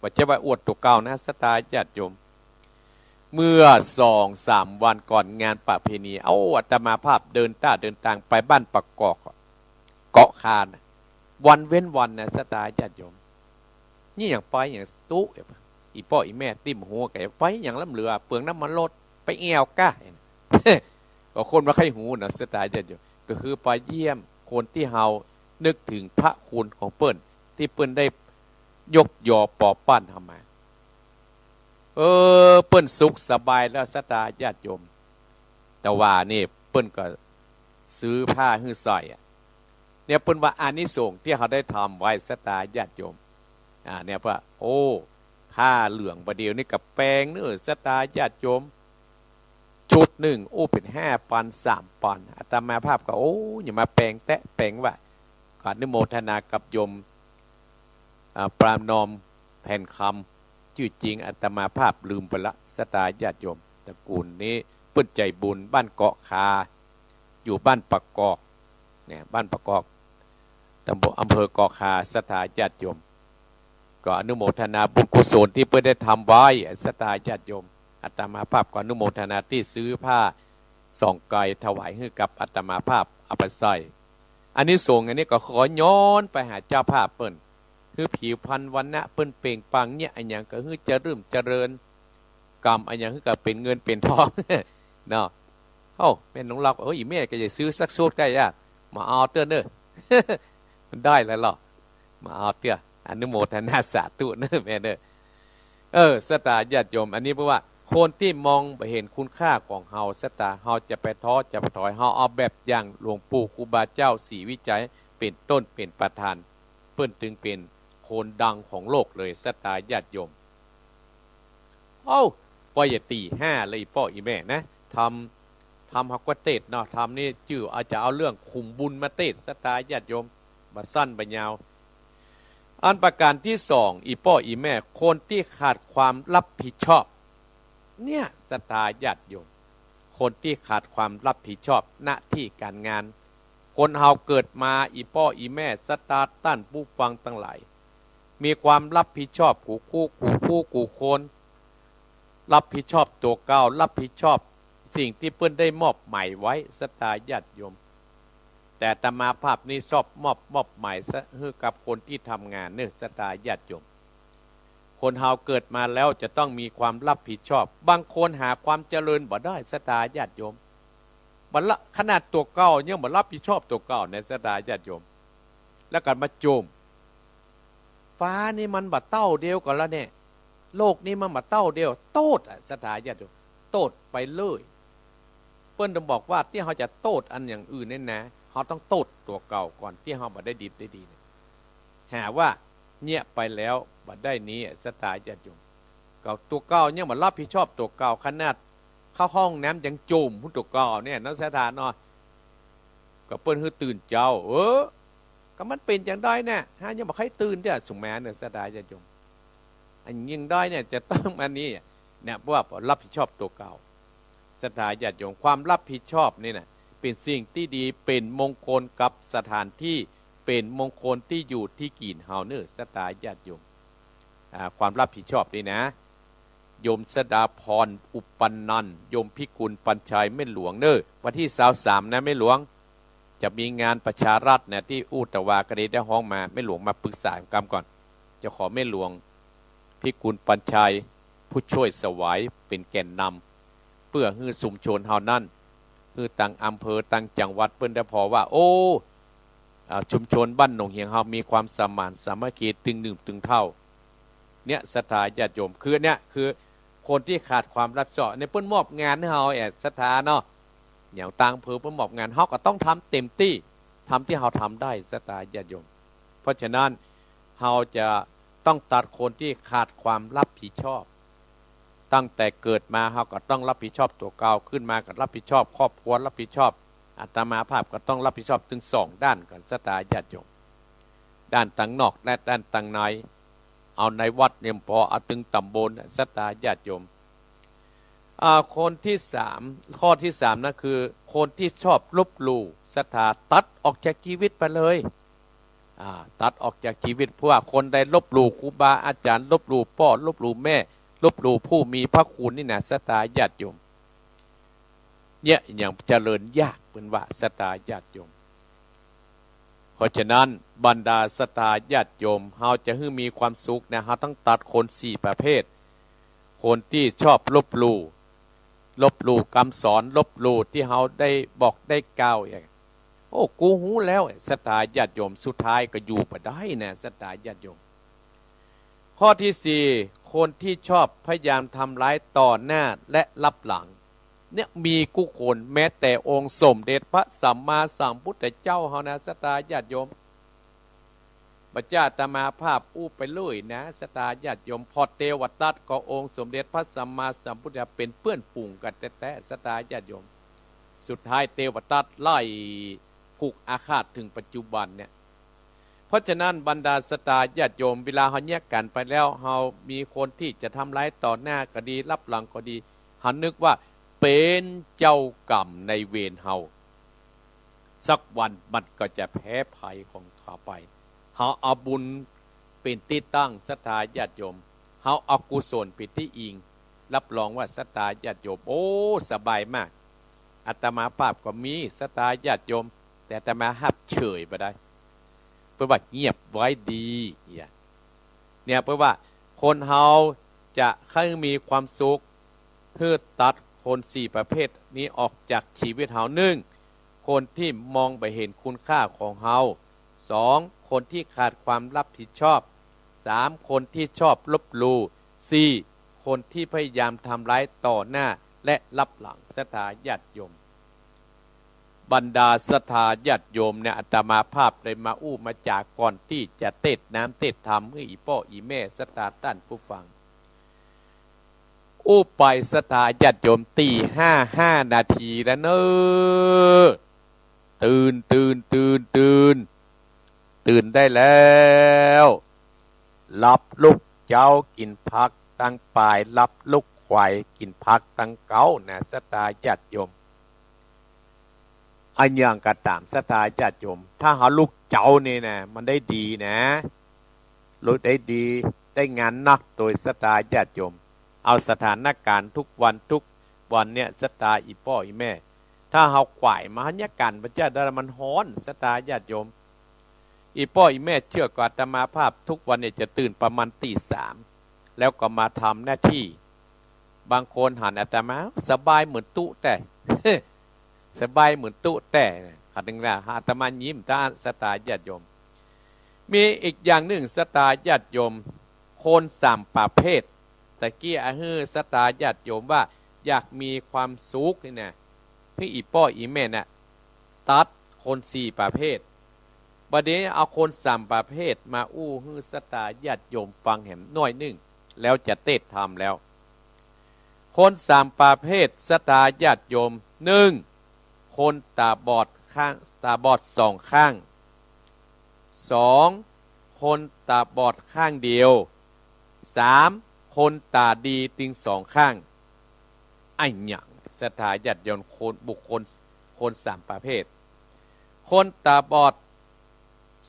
บ่ใจ้ว่าอวดตั๋วเก่านะ ศรัทธาญาติโยม เมื่อสองสามวันก่อนงานประเพณี เอ้า อาตมาภาพเดินต้าเดินตางไปบ้านปะกอก เกาะคาน่ะ วันเว้นวันนะ ศรัทธาญาติโยม นี่หยังไปหยังตุ๊ อี่ป้ออี่แม่ตี้บ่ฮู้ก็ไปหยังล้ำเหลือ เปลืองน้ำมันรถ ไปแอ่วก้า ก็คนบ่ใค่ฮู้นะ ศรัทธาญาติโยม ก็คือไปเยี่ยมคนตี้เฮานึกเถิงพระคุณของเปิ้น ตี้เปิ้นได้ยกยอปอปั้นเฮามา เออ เปิ้นสุขสบายแล้ว ศรัทธาญาติโยม แต่ว่านี่เปิ้นก็ซื้อผ้าหื้อใส่อะ เนี่ย เปิ้นว่าอานิสงส์ตี้เฮาได้ทำไว้ ศรัทธาญาติโยม อ่า เนี่ย ว่า โอ้ ผ้าเหลืองบ่าเดี่ยวนี้ก็แปงเน้อ ศรัทธาญาติโยม ชุดนึ่ง โอ้ เป๋นห้าปัน สามปัน อาตมาภาพก็ โอ้ อย่ามาแปงแต๊แปงว่า ก็อนุโมทนากับโยม อ่า ประนอมแผ่นคำ จื้อจริงอาตมาภาพลืมไปละ ศรัทธาญาติโยม ตระกูลนี้เปิ้นใจ๋บุญ บ้านเกาะคา อยู่บ้านปะกอก เนี่ย บ้านปะกอก ตำบล อำเภอก่อข่า ศรัทธาญาติโยม ก็อนุโมทนาบุญกุศลตี้เปิ้นได้ทำไว้ ศรัทธาญาติโยม อาตมาภาพก็อนุโมทนาตี้ซื้อผ้าสองไกรถวายหื้อกับอาตมาภาพเอาไปใส่ อานิสงส์อันนี้ก็ขอย้อนไปหาเจ้าภาพเปิ้น หื้อผิวพรรณวรรณะเปิ้นเปล่งปลั่งเนี่ย อะหยังก็หื้อจะรื่มเจริญ กำอะหยังหื้อก็เป๋นเงินเป๋นทอง เนาะ เอ้า แม่นหลวง เฮาก็ เอ้ย แม่ก็จะซื้อสักชุดก็อย่า บ่เอาเตื้อเน่อ มันได้แล้วเหรอ บ่เอาเตื้อ อนุโมทนาสาธุเน่อแม่เน่อ เออ ศรัทธาญาติโยม อันนี้เปิ้นว่า คนตี้มองบ่เห็นคุณค่าของเฮา ศรัทธา เฮาจะไปท้อจะไปถอย เฮาเอาแบบอย่างหลวงปู่ครูบาเจ้าศรีวิชัยเป๋นต้นเป๋นประธาน เปิ้นจึงเป๋นคนดังของโลกเลย ศรัทธาญาติโยม เอ้า ปออย่าตี๋ห้าเลย อีป้ออีแม่นะ ธรรม ธรรมเฮาก็เตศน์เนาะ ธรรมนี่จื้ออาจจะเอาเรื่องขุมบุญมาเตศน์ ศรัทธาญาติโยม บ่สั้นบ่ยาว อันประการตี้สอง อีป้ออีแม่ คนตี้ขาดความรับผิดชอบ เนี่ย ศรัทธาญาติโยม คนตี้ขาดความรับผิดชอบหน้าตี้ก๋านงาน คนเฮาเกิดมา อีป้ออีแม่ ศรัทธาต้านผู้ฟังตังหลาย มีความรับผิดชอบกู้คู่ กู้คู่ กู้คน รับผิดชอบตั๋วเก่า รับผิดชอบสิ่งตี้เปิ้นได้มอบหมายไว้ ศรัทธาญาติโยม แต่อาตมาภาพนี้ชอบมอบ มอบหมายซะหื้อกับคนตี้ทำงานเน่อ ศรัทธาญาติโยม คนเฮาเกิดมาแล้วจะต้องมีความรับผิดชอบ บางคนหาความเจริญบ่ได้ ศรัทธาญาติโยม บ่ละ ขนาดตั๋วเก่ายังบ่รับผิดชอบตั๋วเก่าเนี่ย ศรัทธาญาติโยม แล้วกั๋นมาโจม ฟ้านี่มันบ่เต้าเดียวกั๋นแล้วเนี่ย โลกนี่มันบ่เต้าเดียว โต้ษอะ ศรัทธาญาติโยม โต้ษไปเลย เปิ้นต้องบอกว่าตี้เฮาจะโต้ษอันอย่างอื่นเนี่ยนะ เฮาต้องโต้ษตั๋วเก่าก่อน ตี้เฮาบ่ได้ดิบได้ดีเนี่ย หาว่าเนี่ยไปแล้วบ่ได้นี้ ศรัทธาญาติโยม ก็ตั๋วเก่ายังบ่รับผิดชอบตั๋วเก่า ขนาดเข้าห้องน้ำยังโจมหื้อตั๋วเก่าเนี่ยเนาะ ศรัทธาเนาะ ก็เปิ้นหื้อตื่นเจ๊า เออ ก็มันเป๋นจั่งใดเนี่ย หายังบ่ใค่ตื่นเตื้อ สุงแมนเนี่ย ศรัทธาญาติโยม อันยิ่งได้เนี่ยจะต้องมานี่ เนี่ย เพราะว่ารับผิดชอบตั๋วเก่า ศรัทธาญาติโยม ความรับผิดชอบนี่นะ เป๋นสิ่งตี้ดี เป๋นมงคลกับสถานตี้ เป๋นมงคลตี้อยู่ตี้กิ๋นเฮาเน่อ ศรัทธาญาติโยม อ่า ความรับผิดชอบนี่นะ โยมสดาพร อุปนันท์ โยมพิกุลปัญชัย แม่หลวงเน่อ วันตี้ซาวสามนะ แม่หลวง จะมีงานประชาราษฎร์นะ ตี้อู้ตะวา ก็เลยได้ฮ้องมา แม่หลวงมาปรึกษากั๋นก่อน จะขอแม่หลวง พิกุลปัญชัย ผู้ช่วยสวาย เป๋นแก่นนำ เปื้อหื้อชุมชนเฮานั้น หื้อตังอำเภอตังจังหวัดเปิ้นได้ผ่อว่า โอ้ อ่า ชุมชนบ้านหนองเหียงเฮามีความสมานสามัคคี ตึงหนึ่งตึงเท่า เนี่ย ศรัทธาญาติโยม คือเนี่ย คือคนตี้ขาดความรับผิดชอบ เนี่ย เปิ้นมอบงานหื้อเฮาแอะ ศรัทธาเนาะ อย่างตังอำเภอเปิ้นมอบงาน เฮาก็ต้องทำเต็มตี้ ทำตี้เฮาทำได้ ศรัทธาญาติโยม เพราะฉะนั้น เฮาจะต้องตัดคนตี้ขาดความรับผิดชอบ ตั้งแต่เกิดมาเฮาก็ต้องรับผิดชอบตั๋วเก่า ขึ้นมาก็รับผิดชอบครอบครัว รับผิดชอบ อาตมาภาพก็ต้องรับผิดชอบตึงสองด้านกั๋น ศรัทธาญาติโยม ด้านตังนอกและด้านตังใน เอาในวัดเนี่ยบ่พอ เอาตึงต๋ำบล ศรัทธาญาติโยม อ่า คนตี้สาม ข้อตี้สามนะ คือคนตี้ชอบลบหลู่ ศรัทธา ตัดออกจากจีวิตไปเลย อ่า ตัดออกจากจีวิต เพราะว่าคนใดลบหลู่ครูบาอาจ๋ารย์ ลบหลู่ป้อ ลบหลู่แม่ ลบหลู่ผู้มีพระคุณนี่นะ ศรัทธาญาติโยม เนี่ย อย่างเจริญยาก เปิ้นว่า ศรัทธาญาติโยม เพราะฉะนั้น บรรดาศรัทธาญาติโยม เฮาจะหื้อมีความสุขนะ เฮาต้องตัดคนสี่ประเภท คนตี้ชอบลบหลู่ ลบหลู่กำสอน ลบหลู่ตี้เฮาได้บอกได้กล่าวอย่าง โอ้ กูฮู้แล้ว ศรัทธาญาติโยม สุดท้ายก็อยู่บ่ได้นะ ศรัทธาญาติโยม ข้อตี้สี่ คนตี้ชอบพยายามทำร้ายต่อหน้าและลับหลัง เนี่ย มีกู้คน แม้แต่องค์สมเด็จพระสัมมาสัมพุทธเจ้าเฮานะ ศรัทธาญาติโยม บ่าจะอาตมาภาพอู้ไปเลยนะ ศรัทธาญาติโยม ผ่อเตวตัตตร์ก็องค์สมเด็จพระสัมมาสัมพุทธเจ้าเป๋นเปื้อนฝูงกั๋นแต๊ๆ ศรัทธาญาติโยม สุดท้ายเตวตัตตร์ไล่ผูกอาฆาตถึงปัจจุบันเนี่ย เพราะฉะนั้น บรรดาศรัทธาญาติโยม เวลาเฮาแยกกั๋นไปแล้ว เฮามีคนตี้จะทำร้ายต่อหน้าก็ดี ลับหลังก็ดี เฮานึกว่าเป๋นเจ้ากรรมนายเวรเฮา สักวันมันก็จะแพ้ภัยของโท ต่อไป เฮาเอาบุญเป๋นตี้ตั้ง ศรัทธาญาติโยม เฮาเอากุศลเป๋นตี้อิง รับรองว่าศรัทธาญาติโยม โอ้ สบายมาก อาตมาภาพก็มี ศรัทธาญาติโยม แต่อาตมาภาพเฉยบ่ได้ เปิ้นว่าเงียบไว้ดี เนี่ย เนี่ย เปิ้นว่าคนเฮาจะใค่มีความสุข หื้อตัดคนสี่ประเภทนี้ออกจากชีวิตเฮา หนึ่ง คนตี้มองบ่เห็นคุณค่าของเฮา สอง คนตี้ขาดความรับผิดชอบ สาม คนตี้ชอบลบหลู่ สี่ คนตี้พยายามทำร้ายต่อหน้าและลับหลัง ศรัทธาญาติโยม บรรดาศรัทธาญาติโยมเนี่ย อาตมาภาพได้มาอู้มาจ๋าก่อนตี้จะเตสน์น้ำเตสน์ธรรมหื้ออี่ป้ออี่แม่ศรัทธาต้านผู้ฟัง อู้ไปศรัทธาญาติโยม ตีห้าห้านาทีแล้วเน่อ ตื่น ตื่น ตื่น ตื่น ตื่นได้แล้ว หลับลุกเจ๊ากิ๋นผักตังป๋าย หลับลุกขวายกิ๋นผักตังเก๊านะ ศรัทธาญาติโยม อะหยังก็ต๋ามศรัทธาญาติโยม ถ้าเฮาลุกเจ๊านี่นะ มันได้ดีนะ ลุกได้ดี ได้งานนักโตยศรัทธาญาติโยม เอาสถานก๋ารณ์ทุกวันทุกวันเนี่ย ศรัทธาอี่ป้ออี่แม่ ถ้าเฮาขวายมาหั้นเนี่ย ก๋านมันจะได้ มันฮ้อน ศรัทธาญาติโยม อี่ป้ออี่แม่เจื้อก่ออาตมาภาพทุกวันเนี่ยจะตื่นประมาณตีสาม แล้วก็มาทำหน้าตี้ บางคนหันอาตมา สบายเหมือนตุ๊แต๊ สบายเหมือนตุ๊แต๊ เขาจึงว่า อาตมายิ้มต้านศรัทธาญาติโยม มีอีกอย่างนึ่งศรัทธาญาติโยม คนสามประเภท ตะกี้อะหื้อศรัทธาญาติโยมว่าอยากมีความสุขนี่นะ หื้ออี่ป้ออี่แม่น่ะ ตัดคนสี่ประเภท บัดนี้เอาคนสามประเภทมาอู้หื้อศรัทธาญาติโยมฟังแหมหน้อยนึ่ง แล้วจะเตสน์ธรรมแล้ว คนสามประเภทศรัทธาญาติโยม หนึ่ง คนต๋าบอดข้าง ต๋าบอดสองข้าง สอง คนต๋าบอดข้างเดียว สาม คนต๋าดีตึงสองข้าง อะหยัง ศรัทธาญาติโยม คน บุคคล คนสามประเภท คนต๋าบอด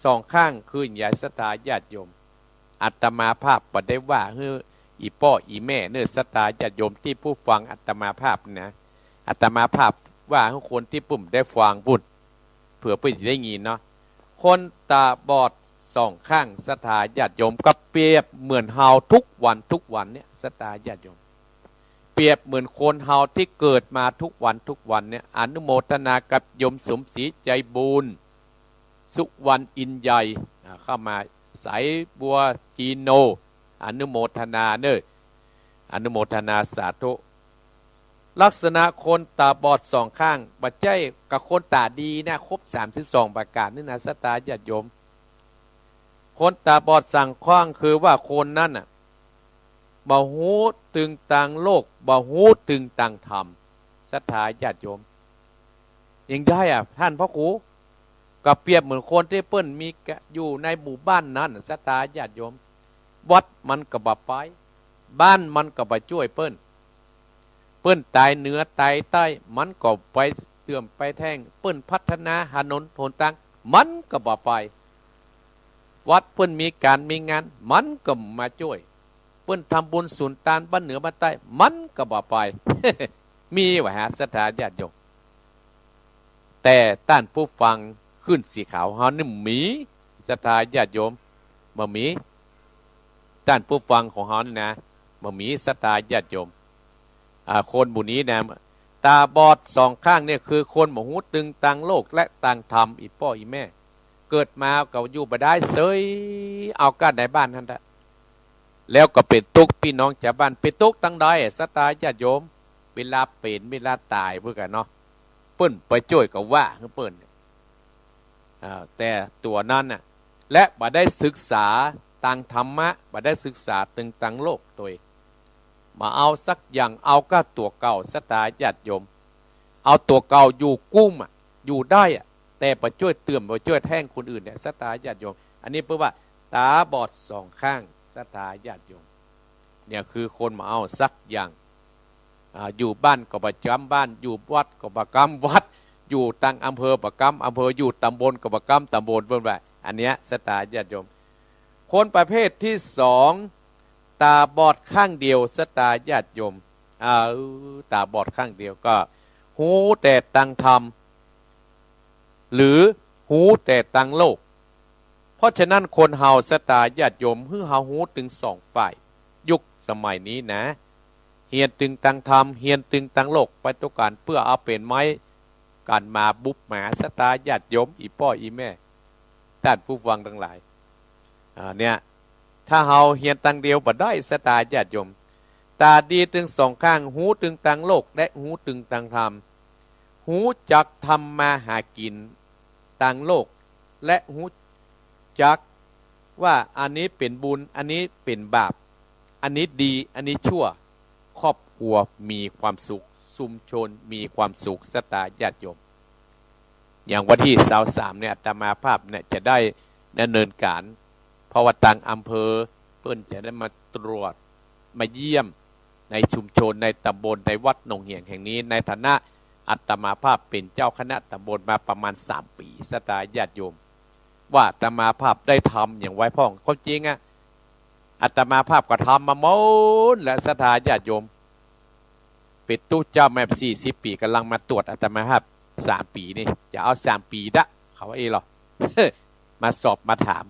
สองข้างคืออะหยัง ศรัทธาญาติโยม อาตมาภาพบ่ได้ว่าหื้ออี่ป้ออี่แม่เน่อ ศรัทธาญาติโยมตี้ผู้ฟังอาตมาภาพนะ อาตมาภาพว่าหื้อคนตี้เปิ้นได้ฟังปู้น เผื่อเปิ้นจะได้ยินเนาะ คนต๋าบอดสองข้าง ศรัทธาญาติโยม ก็เปรียบเหมือนเฮาทุกวันทุกวันเนี่ย ศรัทธาญาติโยม เปรียบเหมือนคนเฮาตี้เกิดมาทุกวันทุกวันเนี่ย อนุโมทนากับโยมสมศรีใจบุญ สุวรรณอินใหญ่ อ่า เข้ามา สายบัวจีโน อนุโมทนาเน่อ อนุโมทนาสาธุ ลักษณะคนต๋าบอดสองข้าง บ่ใจ้กับคนต๋าดีนะ ครบสามสิบสองประก๋านนี่นะ ศรัทธาญาติโยม คนต๋าบอดสองข้างคือว่าคนนั้นน่ะ บ่ฮู้ตึงตางโลก บ่ฮู้ตึงตางธรรม ศรัทธาญาติโยม ยังได้อะ ต้านพระครู ก็เปรียบเหมือนคนตี้เปิ้นมีกะ อยู่ในหมู่บ้านนั้น ศรัทธาญาติโยม วัดมันก็บ่ไป บ้านมันก็บ่จ้วยเปิ้น เปิ้นต๋ายเหนือต๋ายใต้ มันก็ไปเติมไปแทง เปิ้นพัฒนาถนนหนตาง มันก็บ่ไป วัดเปิ้นมีก๋านมีงาน มันก็บ่มาจ้วย เปิ้นทำบุญสุนตานบ้านเหนือบ้านใต้ มันก็บ่ไป มีวะฮะ ศรัทธาญาติโยม แต่ต้านผู้ฟังคลื่นสีขาวเฮานี่มี ศรัทธาญาติโยม บ่มี ต้านผู้ฟังของเฮานี่นะ บ่มี ศรัทธาญาติโยม อ่า คนหมู่นี้นะ ต๋าบอดสองข้างเนี่ยคือคนบ่ฮู้ตึงตางโลกและตางธรรม อี่ป้ออี่แม่ เกิดมาก็อยู่บ่ได้เสย เอาก้าในบ้านหั้นแหละ แล้วก็เป๋นตุ๊ก ปี้น้องจาวบ้านเป๋นตุ๊กตังใด ศรัทธาญาติโยม เวลาเป๋นเวลาต๋ายพุ้นกั๋นเนาะ เปิ้นไปจ้วยก็ว่าหื้อเปิ้น อ่า แต่ตั๋วนั้นน่ะ และบ่ได้ศึกษาตางธรรมะ บ่ได้ศึกษาตึงตางโลกโตย บ่เอาสักอย่าง เอาก้าตั๋วเก่า ศรัทธาญาติโยม เอาตั๋วเก่าอยู่กุ้มอะ อยู่ได้อะ แต่บ่จ้วยเติม บ่จ้วยแทงคนอื่นเนี่ย ศรัทธาญาติโยม อันนี้เปิ้นว่าต๋าบอดสองข้าง ศรัทธาญาติโยม เนี่ยคือคนบ่เอาสักอย่าง อ่า อยู่บ้านก็บ่กำบ้าน อยู่วัดก็บ่กำวัด อยู่ตางอำเภอบ่กำอำเภอ อยู่ต๋ำบลก็บ่กำต๋ำบล เปิ้นว่า อันเนี้ย ศรัทธาญาติโยม คนประเภทที่สอง ต๋าบอดข้างเดียว ศรัทธาญาติโยม เออ ต๋าบอดข้างเดียวก็ ฮู้แต่ตังธรรม หรือฮู้แต่ตังโลก เพราะฉะนั้นคนเฮา ศรัทธาญาติโยม หื้อเฮาฮู้ตึงสองฝ่าย ยุคสมัยนี้นะ เฮียนตึงตังธรรม เฮียนตึงตังโลกไปตวยกั๋น เปื้อเอาเป๋นไม้กั๋นมาบุบหมา ศรัทธาญาติโยม อี่ป้ออี่แม่ ต้านผู้ฟังตังหลาย อ่า เนี่ย ถ้าเฮาเฮียนตังเดียวบ่ได้ ศรัทธาญาติโยม ต๋าดีตึงสองข้าง ฮู้ตึงตังโลก และฮู้ตึงตังธรรม ฮู้จักทำมาหากิ๋นตังโลก และฮู้จักว่าอันนี้เป๋นบุญ อันนี้เป๋นบาป อันนี้ดี อันนี้ชั่ว ครอบครัวมีความสุข ชุมชนมีความสุข ศรัทธาญาติโยม อย่างวันตี้ซาวสามเนี่ย อาตมาภาพเนี่ยจะได้ดำเนินก๋าน เพราะว่าตางอำเภอเปิ้นจะได้มาตรวจ มาเยี่ยมในชุมชน ในตำบล ในวัดหนองเหียงแห่งนี้ ในฐานะอาตมาภาพเป๋นเจ้าคณะตำบลมาประมาณสามปี๋ ศรัทธาญาติโยม ว่าอาตมาภาพได้ทำหยังไว้พ่อง ความจริงอะ อาตมาภาพก็ทำมาหมดแล้ว ศรัทธาญาติโยม เป๋นตุ๊เจ้ามาสี่สิบปี๋ ก่ำลังมาตรวจอาตมาภาพสามปี๋นี่ จะเอาสามปี๋ดะ เขาว่าเอหรอ มาสอบมาถาม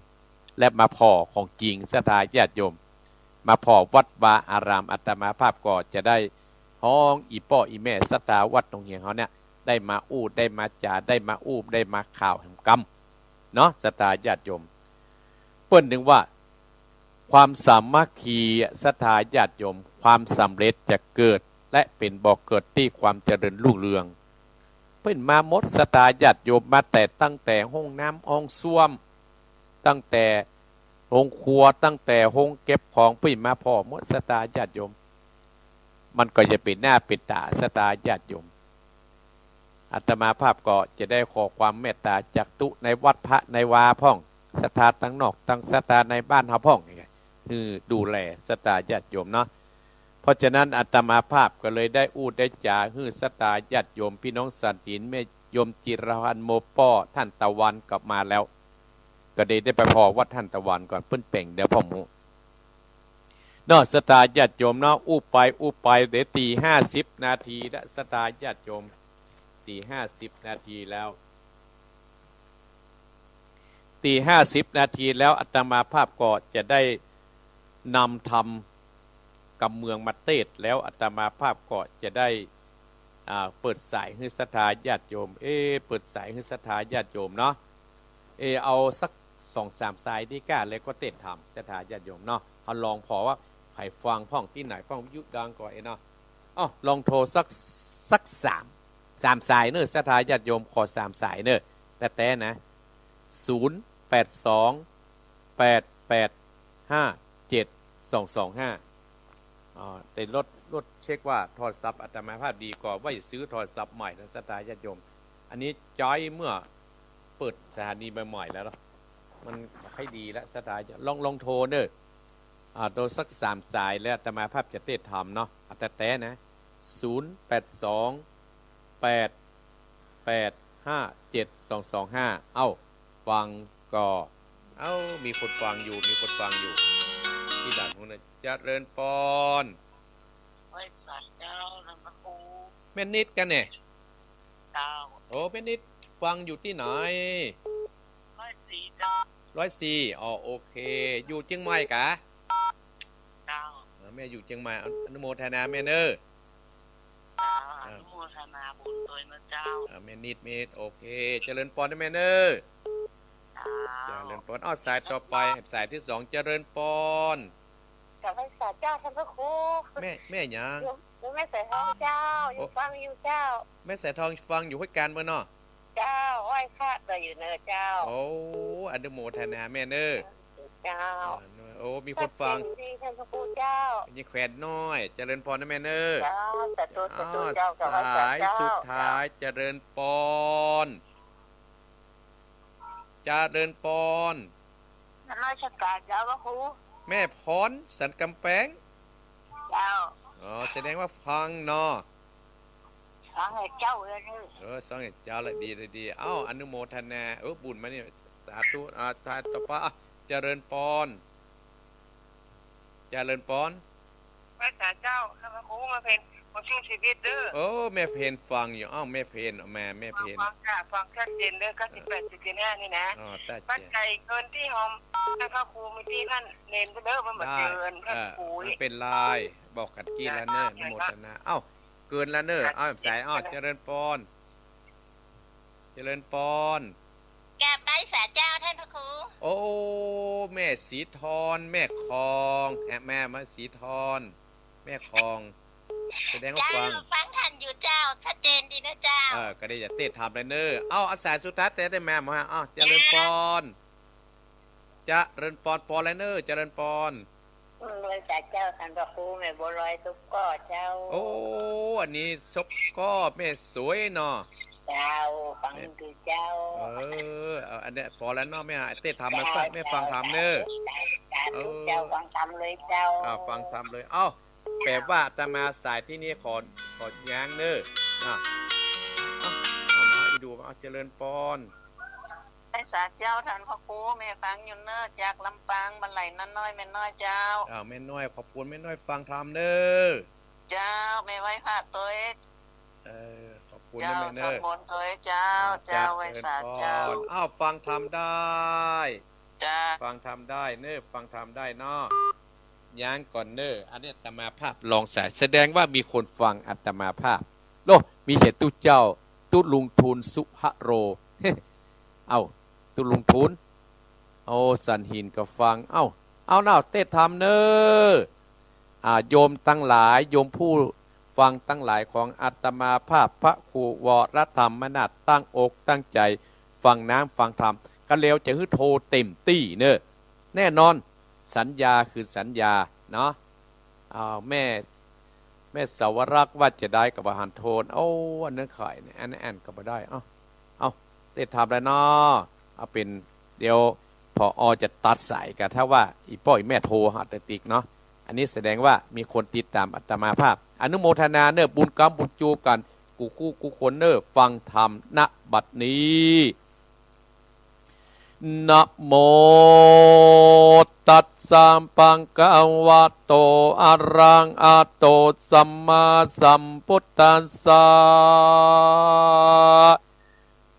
และมาผ่อของจริง ศรัทธาญาติโยม มาผ่อวัดวาอาราม อาตมาภาพก็จะได้ฮ้องอี่ป้ออี่แม่ศรัทธาวัดหนองเหียงเฮาเนี่ย ได้มาอู้ ได้มาจ๋า ได้มาอู้ ได้มาข่าวแหมกำ เนาะ ศรัทธาญาติโยม เปิ้นถึงว่า ความสามัคคี ศรัทธาญาติโยม ความสำเร็จจะเกิด และเป๋นบ่อเกิดตี้ความเจริญรุ่งเรือง เปิ้นมาหมด ศรัทธาญาติโยม มาแต่ตั้งแต่ห้องน้ำห้องส้วม ตั้งแต่โฮงครัว ตั้งแต่โฮงเก็บของ เปิ้นมาผ่อหมด ศรัทธาญาติโยม มันก็จะเป๋นหน้าเป๋นต๋า ศรัทธาญาติโยม อาตมาภาพก็จะได้ขอความเมตต๋าจากตุ๊ในวัดพระในวาพ่อง ศรัทธาตังนอกตัง ศรัทธาในบ้านเฮาพ่อง หื้อดูแลศรัทธาญาติโยมเนาะ เพราะฉะนั้นอาตมาภาพก็เลยได้อู้ได้จ๋าหื้อศรัทธาญาติโยม ปี้น้องสันติน แม่โยมจิรพันธ์ โมป้อ ต้านตะวันก็มาแล้ว ก็ได้ ได้ไปผ่อวัดต้านตะวันก่อน เปิ้นแป๋งเดี๋ยวพ่อหมู่ เนาะ ศรัทธาญาติโยมเนาะ อู้ไปอู้ไป เดี๋ยวตีห้าสิบนาทีแล้ว ศรัทธาญาติโยม ตีห้าสิบนาทีแล้ว ตีห้าสิบนาทีแล้ว อาตมาภาพก็จะได้นำธรรมกำเมืองมาเตศน์แล้ว อาตมาภาพก็จะได้ อ่า เปิดสายหื้อศรัทธาญาติโยม เอ๊ะ เปิดสายหื้อศรัทธาญาติโยมเนาะ เออ เอาสักสองสามสายดีก้า แล้วก็เตศน์ธรรม ศรัทธาญาติโยมเนาะ เฮาลองผ่อว่าใผฟังพ่องตี้ไหน พ่องวิทยุดังก่อ เออ เนาะ เอ้า ลองโทรสัก สักสาม สามสายเน่อ ศรัทธาญาติโยม ขอสามสายเน่อ แต๊ๆ นะ ศูนย์ แปด สอง แปด แปด ห้า เจ็ด สอง สอง ห้า อ่า แต่ลด ลดเช็คว่าโทรศัพท์อาตมาภาพดีก่อ ว่าจะซื้อโทรศัพท์ใหม่นะ ศรัทธาญาติโยม อันนี้ใจ๊เมื่อเปิดสถานีใหม่ๆ แล้วเนาะ มันบ่ค่อยดีแล้ว ศรัทธาญาติ ลอง ลองโทรเน่อ อ่า โทรสักสามสายแล้วอาตมาภาพจะเตศน์ธรรมเนาะ เอาแต๊ๆ นะ ศูนย์ แปด สอง แปด แปด ห้า เจ็ด สอง สอง ห้า เอ้า ฟังก่อ เอ้า มีคนฟังอยู่ มีคนฟังอยู่ ตี้ด่านของเนี่ย เจริญปอน ไหว้สาเจ้า ท่านพระครู แม่นิดกาเนี่ย เจ้า โอ้ แม่นิด ฟังอยู่ตี้ไหน ร้อยสี่ เจ้า ร้อยสี่ อ๋อ โอเค อยู่เจียงใหม่กา เจ้า อ่า แม่อยู่เจียงใหม่ อนุโมทนาแม่เน่อ เจ้า อ่า อนุโมทนาบุญตวยนะเจ้า อ่า แม่นิด แม่นิด โอเค เจริญปอนนะแม่เน่อ เจ้า เจริญปอน อ้าว สายต่อไป สายตี้สอง เจริญปอน กับไหว้สาเจ้า ท่านพระครู แม่ แม่หยัง โยม โยมแม่สายทองเจ้า โอ้ ยังฟังอยู่เจ้า แม่สายทองฟังอยู่ห้วยกาญบ่เนาะ เจ้า ไหว้พระก็อยู่เน่อเจ้า โอ้ อนุโมทนาแม่เน่อ เจ้า อ่า โอ้ มีคนฟัง เสียงดี ท่านพระครูเจ้า นี่แขวนน้อย เจริญปอนนะแม่เน่อ เจ้า สาธุ สาธุ อ้าว เจ้า กับไหว้สาเจ้า สายสุดท้าย เจ้า เจริญปอน เจริญปอน นมัสการเจ้าพระครู แม่พรสันกำแพง เจ้า อ๋อ แสดงว่าฟังเนาะ ฟังไอ้เจ้าเลยนี่ เออ ฟังไอ้เจ้าละ ดี ดี ดี เอ้า อนุโมทนา เออ บุญมานี่ สาธุ อ่า ต่อไป อ่ะ เจริญปอน เจริญปอน ไหว้สาเจ้า ท่านพระครู แม่เพ็ญ ขอสู้ชีวิตเด้อ โอ้ แม่เพ็ญฟังอยู่ อ้าว แม่เพ็ญ แม่ แม่เพ็ญ ฟัง ฟังจ้ะ ฟังชัดเจนเด้อ เก้าสิบแปดจุดเจ็ดห้า นี่นะ อ๋อ ชัดเจน ปัจจัยเกินตี้หอม ท่านพระครู มีตี้ท่านเณรเด้อ มันบ่ ได้ เจิญ ท่าน เออ พระครู ไม่เป็นไร บอกกั๋นกี้แล้วเนอะ จ้ะ อนุโมทนา เอ้า เกินแล้วเนอะ ค่ะ เอ้า สาย เอ้า เจริญปอน เจริญปอน กราบไหว้สาเจ้า ท่านพระครู โอ้ แม่สีทอน แม่คอง แม่ แม่สีทอน แม่คอง แสดงว่า เจ้า ฟัง ฟังทันอยู่เจ้า ชัดเจนดีนะเจ้า เออ ก็ได้ จะเตรียมถามเลยเนอะ เอ้า อาสายสุดท้ายแต่ได้มา มา เอ้า เจริญปอน เจริญปอน ปอนแล้วเนอะ เจริญปอน อืม ไหว้สาเจ้า ท่านพระครู แม่บัวลอย ซบก้อเจ้า โอ้ อันนี้ซบก้อแม่สวยเนาะ เจ้า ฟังอยู่เจ้า เออ เอา อันเนี้ยปอแล้วเนาะ แม่เตรียมถามมาฟัง เจ้า แม่ฟังธรรมเนอะ สาธุ เออ เจ้า ฟังธรรมเลยเจ้า อ่า ฟังธรรมเลย เอ้า แป๋ว่าอาตมาสายตี้นี้ขอ ขอย้างเนอะ อ่ะ เอา เอามาอีดู เอา เจริญปอน ไหว้สาเจ้า ท่านพระครู แม่ฟังอยู่เนอะ จากลำปาง บ้านไหล่น้าน้อย แม่น้อยเจ้า อ่า แม่น้อย ขอบคุณแม่น้อย ฟังธรรมเนอะ เจ้า แม่ไหว้พระตวย เออ ขอบคุณ เจ้า นะแม่เนอะ สวดมนต์ตวยเจ้า อ่า เจ้า เจริญปอน ไหว้สาเจ้า อ้าว ฟังธรรมได้ จ้า ฟังธรรมได้เนอะ ฟังธรรมได้เนาะ ย้างก่อนเนอะ อันนี้อาตมาภาพลองสาย แสดงว่ามีคนฟังอาตมาภาพ โอ้ มีเหตุตุ๊เจ้า ตุ๊ลุงทูลสุภโร เอ้า ตุ๊ลุงทูล โอ้ สันหินก็ฟัง เอ้า เอาเนาะ เตรียมธรรมเนอะ อ่า โยมตังหลาย โยมผู้ฟังตังหลายของอาตมาภาพ พระครูวรธรรมนาถ ตั้งอกตั้งใจ๋ฟังน้ำฟังธรรม ก็แล้วจะหื้อโทรเต็มตี้เนอะ แน่นอน สัญญาคือสัญญาเนาะ อ้าว แม่ แม่สาวรักษ์ว่าจะได้กับอาหารโทน โอ้ อันนั้นขายเนี่ย อันนั้นอ่านก็บ่ได้ เอ้า เอ้า เตรียมถามแล้วเนาะ เอาเป๋น เดี๋ยว ผอ. จะตัดสายกะ ถ้าว่าอี่ป้ออี่แม่โทรหาแต่ติกเนาะ อันนี้แสดงว่ามีคนติดต๋ามอาตมาภาพ อนุโมทนาเนอะ บุญกำบุญจู๋กั๋น กู้คู่กู้คนเนอะ ฟังธรรม ณ บัดนี้ นะโม ตัสสะ ภะคะวะโต อะระหะโต สัมมาสัมพุทธัสสะ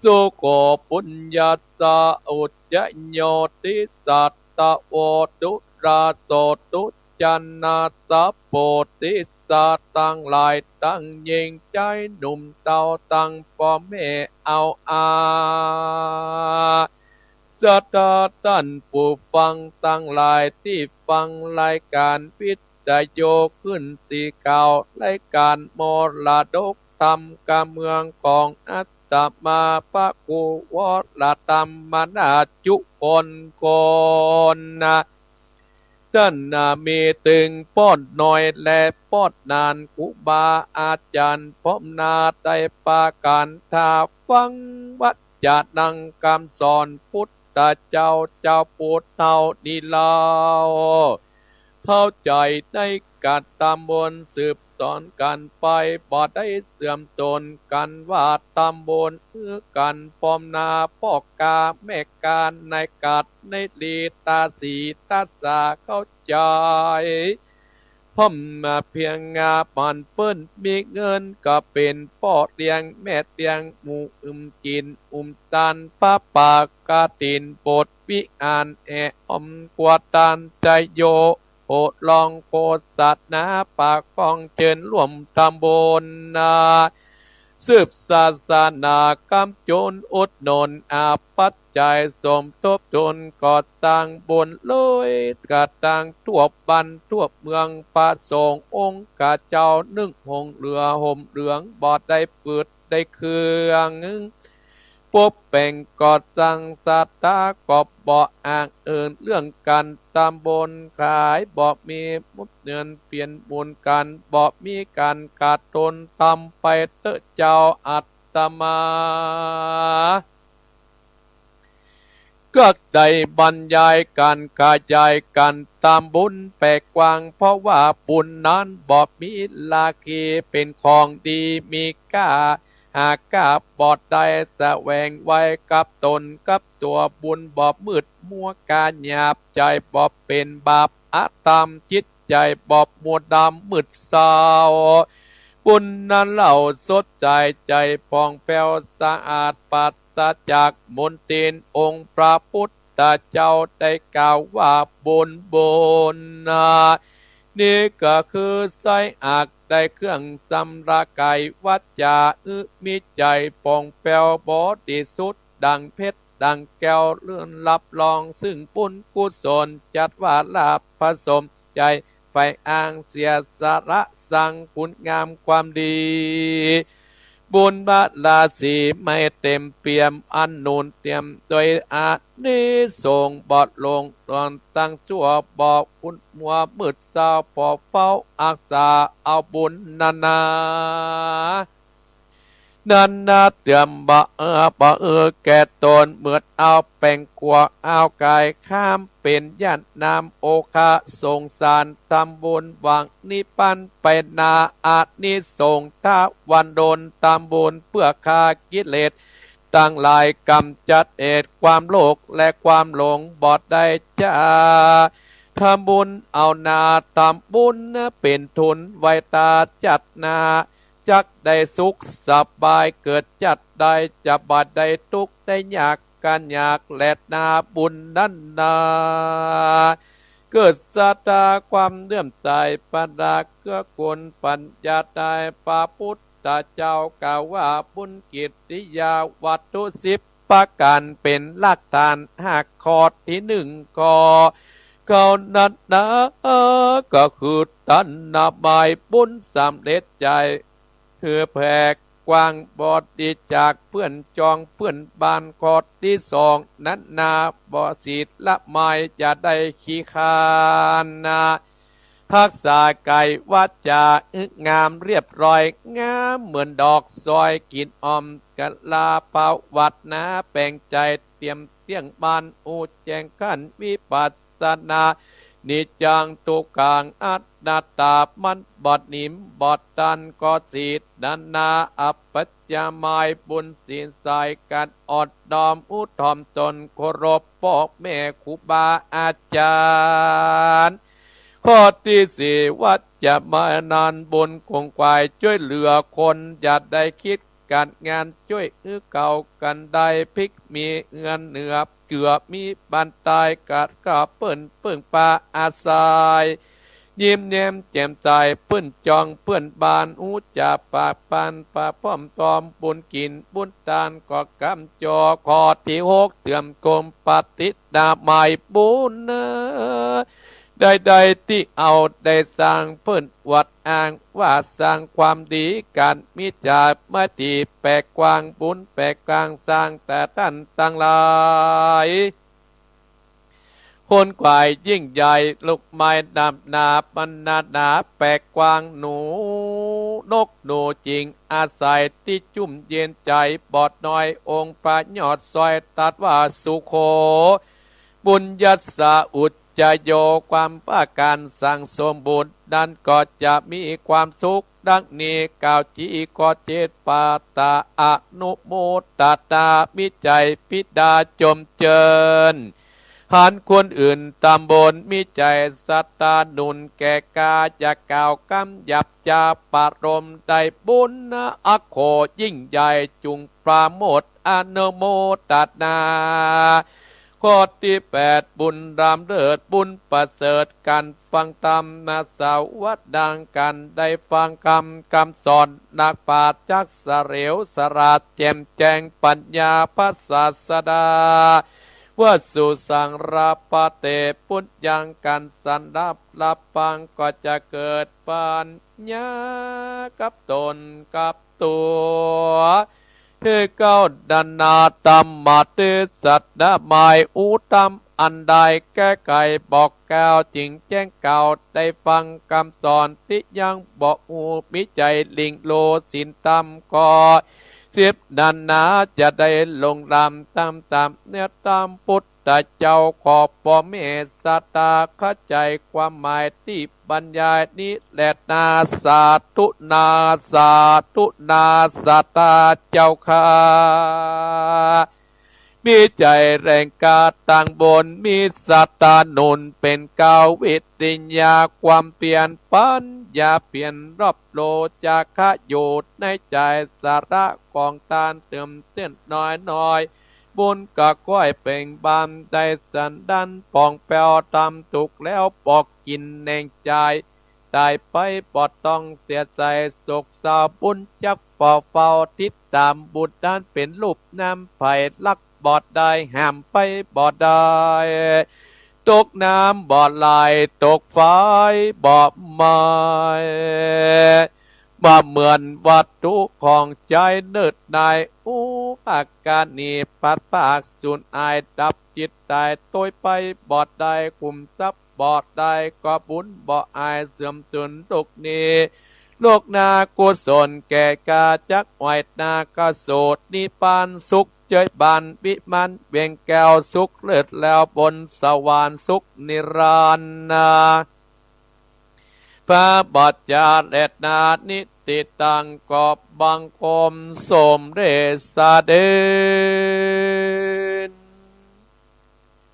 สุโข ปุญญัสสะ อุจจะโย ติสสัตตะโว ทุราโส ทุจนะ สัพโพ ติสสะ ตังหลาย ตังหญิงจายหนุ่มเฒ่า ตังป้อแม่ เอาอา ศรัทธาต้านผู้ฟังตังหลายตี้ฟังรายก๋านวิทยุคลื่นสี่เก้า รายก๋านมรดกธรรม กำเมืองของอาตมาพระครูวรธรรมนาถจุคนคนนะ ต้านนะ มีเถิงป้อน้อยและป้อหนาน ครูบาอาจ๋ารย์พร้อมหน้าได้ปาก๋านถ้าฟังวัจจะนังกำสอนพุทธเจ้า เจ้าผู้เฒ่านี้เล่า เข้าใจ๋ในก๋านตำบลสืบสอนกั๋นไป บ่ได้เสื่อมสูญกั๋นว่าตำบล หื้อกั๋นพร้อมหน้าป้อก๋าแม่ก๋า ในกัดในหลีตาสีตาสาเข้าใจ๋ พร้อมมาเพียงงาปันเปิ้น มีเงินก็เป๋นป้อเลี้ยงแม่เลี้ยง หมู่อึมกิ๋น อุมตาน ผ้าป่า กฐิน โบสถ์วิหาร แอ่ออมกัวตาน ไจโย โหร้องโฆษณา ปากของเจิญร่วมตำบลนา สืบศาสนากำจุนอุดหนุน อาปัจจัยสมทบทุนก่อสร้างบุญเลย กระทั่งทั่วบ้านทั่วเมือง พระสงฆ์องค์ข้าเจ้านึ่งหงส์เหลือห่มเหลือง บ่ได้ปืดได้เคือง ปบแป่งก่อสร้างศรัทธา ก็บ่อ้างเอิ้นเรื่องก๋านตำบลขาย บ่มีมุดเงินเปลี่ยนบุญกั๋น บ่มีก๋านขาดทุน ทำไปเต๊อะเจ้า อาตมา ก็ได้บรรยายก๋านขยายก๋านตำบุญไปกว้าง เพราะว่าบุญนั้นบ่มีราคี เป๋นของดีมีก้า หากกล้าบ่ได้แสวงไว้กับต๋นกับตั๋ว บุญบ่มืดมัว ก๋าหยาบใจ๋บ่เป๋นบาป อธรรมจิตใจ๋บ่มัวดำมืดเศร้า บุญนั้นเล่าสดใจ๋ ใจ๋ผ่องแผ้วสะอาด ปราศจากมลทิน องค์พระพุทธเจ้าได้กล่าวว่า บุญ บุญนา นี้ก็คือไส้อัก ได้เครื่องชำระก๋ายวาจ๋า หื้อมีใจ๋ผ่องแผ้วบริสุทธิ์ ดั่งเพชรดั่งแก้ว เลื่อนรับรองซึ่งบุญกุศล จัดว่าลาภผสมใจ๋ ใฝ่อ้างเสียสละสร้างคุณงามความดี บุญบารมีไม่เต็มเปี่ยม อันหนุนเตรียมโดยอานิสงส์ บ่หลงหลอนตั้งชั่ว บ่ขุ่นมัวมืดเศร้า ผ่อเฝ้าอักษาเอาบุญนั้นนา นั้นนาเติมบ่เอื้อบ่เอื้อแก่ต๋น เหมือนเอาแป๋งกั๋ว เอาก๋ายข้ามเป๋นหญ้าน้ำ โอคะสงสาร ทำบุญหวังนิพพานไปนา อานิสงส์ทวันดล ทำบุญเปื้อฆ่ากิเลสตังหลาย ก๋ำจัดเหตุความโลภและความหลงบ่ได้จ๋า ทำบุญเอานา ทำบุญเป๋นทุนไว้ต๋าจัดนา จักได้สุขสบาย เกิดจัดใดจะบ่ได้ตุ๊กข์ได้ยาก ก๋าหยากแลนา บุญนั้นนา เกิดศรัทธาความเลื่อมใส ประดักเกื้อกูลปัญญาได้ พระพุทธเจ้ากล่าวว่า บุญกิริยาวัตถุสิบประก๋าน เป๋นรากฐานห้าข้อ ตี้นึ่งข้อ ข้อนั้นนา ก็คือต้านนาไม้บุญสำเร็จใจ๋ หื้อแผ่กว้างบริจาคเปื้อนจองเปื้อนบ้าน ข้อตี้สองนั้นนา บ่ศีลไม้จะได้ขี้คร้านนา ฮักษาก๋ายวาจ๋าหื้องามเรียบร้อย งามเหมือนดอกซอย กลิ่นหอมกะลา ภาวนาแป๋งใจ๋ เตรียมเตี้ยงบ้านอู้แจ้งขันธ์วิปัสสนา นิจจังทุกขังอนัตตา มันบ่หนีบ่ตัน ข้อสี่นั้นนา อัปปัจจาไม้บุญศีลใส ก๋านอ่อนน้อมอู้ถ่อมต๋น เคารพป้อแม่ครูบาอาจ๋ารย์ ข้อตี้สี่วัจจะไม้นั้น บุญขงขวายจ้วยเหลือคน อย่าได้คิด ก๋านงานจ้วยหื้อเขา กันได้พริกมีเอือเหนือ เกือมีบั้นต๋าย กัดข้าวเปิ้นเปิ้งปาอาศัย ยิ้มแย้มแจ่มใส เปิ้นจองเปิ้นบ้าน อู้จ๋าปากปันปาพร้อมตอม บุญกิ๋นบุญตานก็กำจ่อ ข้อตี้หกเติมกมปฏิดาไม้บุญเนอ ได้ได้ตี้เอาได้สร้างเปิ้นอวดอ้างว่าสร้างความดี ก๋านมีจาไมตรีแผ่กว้าง บุญแผ่กว้างสร้างแด่ต้านตังหลาย คนขวายยิ่งใหญ่ ลูกไม้ดำหนา บรรณาหนาแผ่กว้าง หนูนกหนูจิง อาศัยตี้จุ่มเย็นใจ๋ บ่น้อยองค์พระยอดซอย ตรัสว่าสุโข บุญญัสสะอุจจโย ความว่าก๋านสั่งสมบุญนั้นก็จะมีความสุข ดังนี้กล่าวจีข้อเจ็ด ปาตะอนุโมตตา มีใจ๋ปิดาจมเจิญ หันคนอื่นตำบล มีใจ๋ศรัทธาหนุนแก่กล้า จะกล่าวกำหยาบจา ปรารภได้บุญนะ อโขยิ่งใหญ่ จุ่งปราโมทย์อนุโมตนา ข้อตี้แปด บุญล้ำเลิศบุญประเสริฐ ก๋านฟังธรรมนะ สวดดัง ก๋านได้ฟังกำ กำสอนนักปราชญ์ จักเฉลียวฉลาดแจ่มแจ้งปัญญาพระศาสดา ว่าสุสังรปะเต ปุญญัง ก๋านสดับรับฟังก็จะเกิดปัญญากับต๋นกับตั๋ว หื้อเก้านานาธรรมเตสนาไม้ อู้ธรรมอันได้แก้ไขบอกกล่าว จึงแจ้งกล่าวได้ฟังกำสอน ตี้ยังบ่ฮู้ มีใจ๋หลิ้งโลศีลธรรมก็ สิบนั้นนาจะได้ลงลำต๋ามต๋ามเนื้อต๋ามปุทธเจ้า ขอป้อแม่ศรัทธาเข้าใจ๋ความหมายตี้บรรยายนี้แลนา สาธุนา สาธุนา ศรัทธาเจ้าข้า มีใจ๋แรงกล้าตางบน มีศรัทธาหนุนเป๋นเกล้า วิริยะความเพียร ปัญญาเพียรรอบรู้ จาคะอยู่ในใจ๋ สาระของตานเติมเตื้นน้อยๆ บุญก็ค่อยเป่งบาน ได้สันดานผ่องแผ้ว ทำถูกแล้วปอกกิ๋นแหน่งใจ๋ ต๋ายไปบ่ต้องเสียใจ๋ โศกเศร้า บุญจักเฝ้าเฝ้า ติดต๋ามบุญนั้นเป๋นรูปนาม ใผลักบ่ได้ ห้ามไปบ่ได้ ตกน้ำบ่ไหล ตกไฟบ่ไหม้ บ่เหมือนวัตถุของใจ๊เนิดนาย อุปการนี่ พลัดพรากสูญหาย ดับจิตต๋าย ตวยไปบ่ได้ ขุมทรัพย์ บ่ได้ ก็บุญบ่อาย เสื่อมสูญโลกนี้ โลกหน้ากุศลแก่กล้า จักไหว้หน้าเข้าสู่นิพพานสุข เจยบานวิมานเวียงแก้ว สุขเลิศแล้วบนสวรรค์ สุขนิรันดร์นา พระบัจจาแลนา นิติตัง ขอบังคมสมเด็จเสด็จ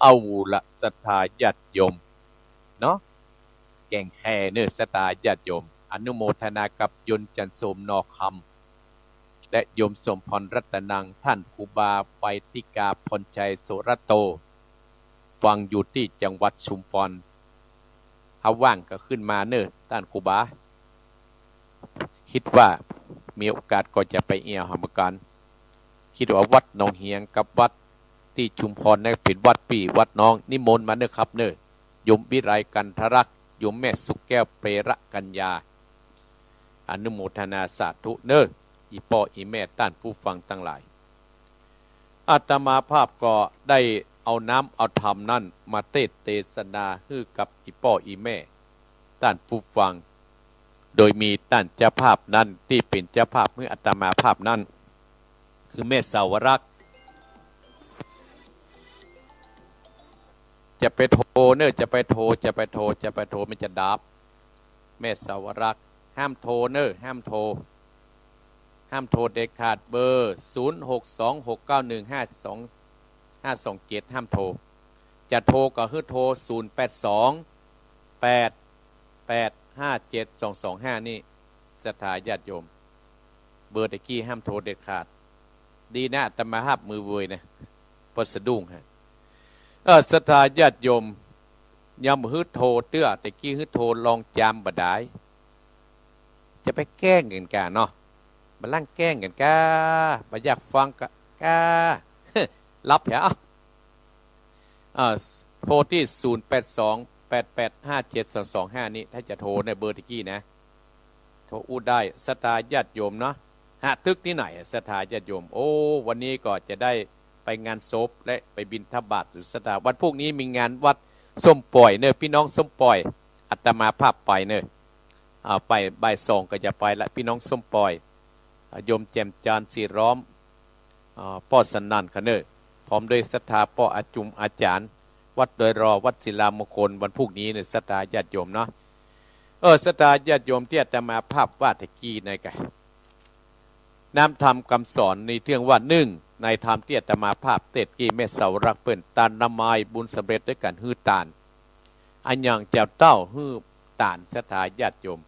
เอาละศรัทธาญาติโยมเนาะ แก่งแคเน่อศรัทธาญาติโยม อนุโมทนากับโยมจันทร์โสม หน่อคำ และโยมสมพรรัตนัง ต้านครูบาไบติกาพรชัยโสรโต ฟังอยู่ตี้จังหวัดชุมพร ถ้าว่างก็ขึ้นมาเน่อต้านครูบา กึ๊ดว่ามีโอกาสก็จะไปเอี่ยวหาเหมือนกั๋น กึ๊ดว่าวัดหนองเหียงกับวัดตี้ชุมพรนั้นเป๋นวัดปี้วัดน้อง นิมนต์มาเน่อครับเน่อ โยมวิไลกันทรักษ์ โยมแม่สุขแก้ว เประกัญญา อนุโมทนาสาธุเน่อ อี่ป้ออี่แม่ต้านผู้ฟังตังหลาย อาตมาภาพก็ได้เอาน้ำเอาธรรมนั้นมาเตสน์เตสนาหื้อกับอี่ป้ออี่แม่ต้านผู้ฟัง โดยมีต้านเจ้าภาพนั้นตี้เป๋นเจ้าภาพหื้ออาตมาภาพนั้น คือแม่สาวรักษ์ จะไปโทรเน่อ จะไปโทร จะไปโทร จะไปโทร มันจะดับ แม่สาวรักษ์ ห้ามโทรเน่อ ห้ามโทร ห้ามโทรเด็ดขาด เบอร์ ศูนย์ หก สอง หก เก้า หนึ่ง ห้า สอง ห้า สอง เจ็ด ห้ามโทร จะโทรก็หื้อโทร ศูนย์ แปด สอง แปด แปด ห้า เจ็ด สอง สอง ห้า นี่ ศรัทธาญาติโยม เบอร์ตะกี้ห้ามโทรเด็ดขาด ดีนะอาตมาภาพมือเวยนะ เพราะสะดุ้งฮะ เออ ศรัทธาญาติโยม ยามหื้อโทรเตื้อ ตะกี้หื้อโทรลองจามบ่ดาย จะไปแกล้งกั๋นก่าเนาะ บ่าล่างแกล้งกั๋นก่า บ่อยากฟังก่า ก่า รับเถอะ อ่า โทรตี้ ศูนย์ แปด สอง แปด แปด ห้า เจ็ด สอง สอง ห้า นี่ ถ้าจะโทรในเบอร์ตะกี้นะ โทรอู้ได้ ศรัทธาญาติโยมเนาะ หาตึกตี้ไหน ศรัทธาญาติโยม โอ้ วันนี้ก็จะได้ไปงานศพและไปบิณฑบาตอยู่ ศรัทธา วันพรุ่งนี้มีงานวัดส้มป่อยเน่อ พี่น้องส้มป่อย อาตมาภาพไปเน่อ อ่า ไปบ่ายสองก็จะไปละ พี่น้องส้มป่อย อ่า โยมแจ่มจันทร์ ศรีล้อม อ่า ป้อสนั่นขะเน่อ พร้อมด้วยศรัทธาป้ออาจุมอาจารย์ วัดดอยรอ วัดศิลามงคล วันพรุ่งนี้เน่อ ศรัทธาญาติโยมเนาะ เออ ศรัทธาญาติโยม ตี้อาตมาภาพว่าตะกี้นั่นก่ะ น้ำธรรมกำสอนนี่เตื้องว่า นึ่ง ในธรรมตี้อาตมาภาพเตสน์กี้ แม่สาวรักษ์เปิ้น ตานน้ำไม้ บุญสำเร็จด้วยก๋านหื้อตาน อะหยังเจ้าเต้าหื้อตาน ศรัทธาญาติโยม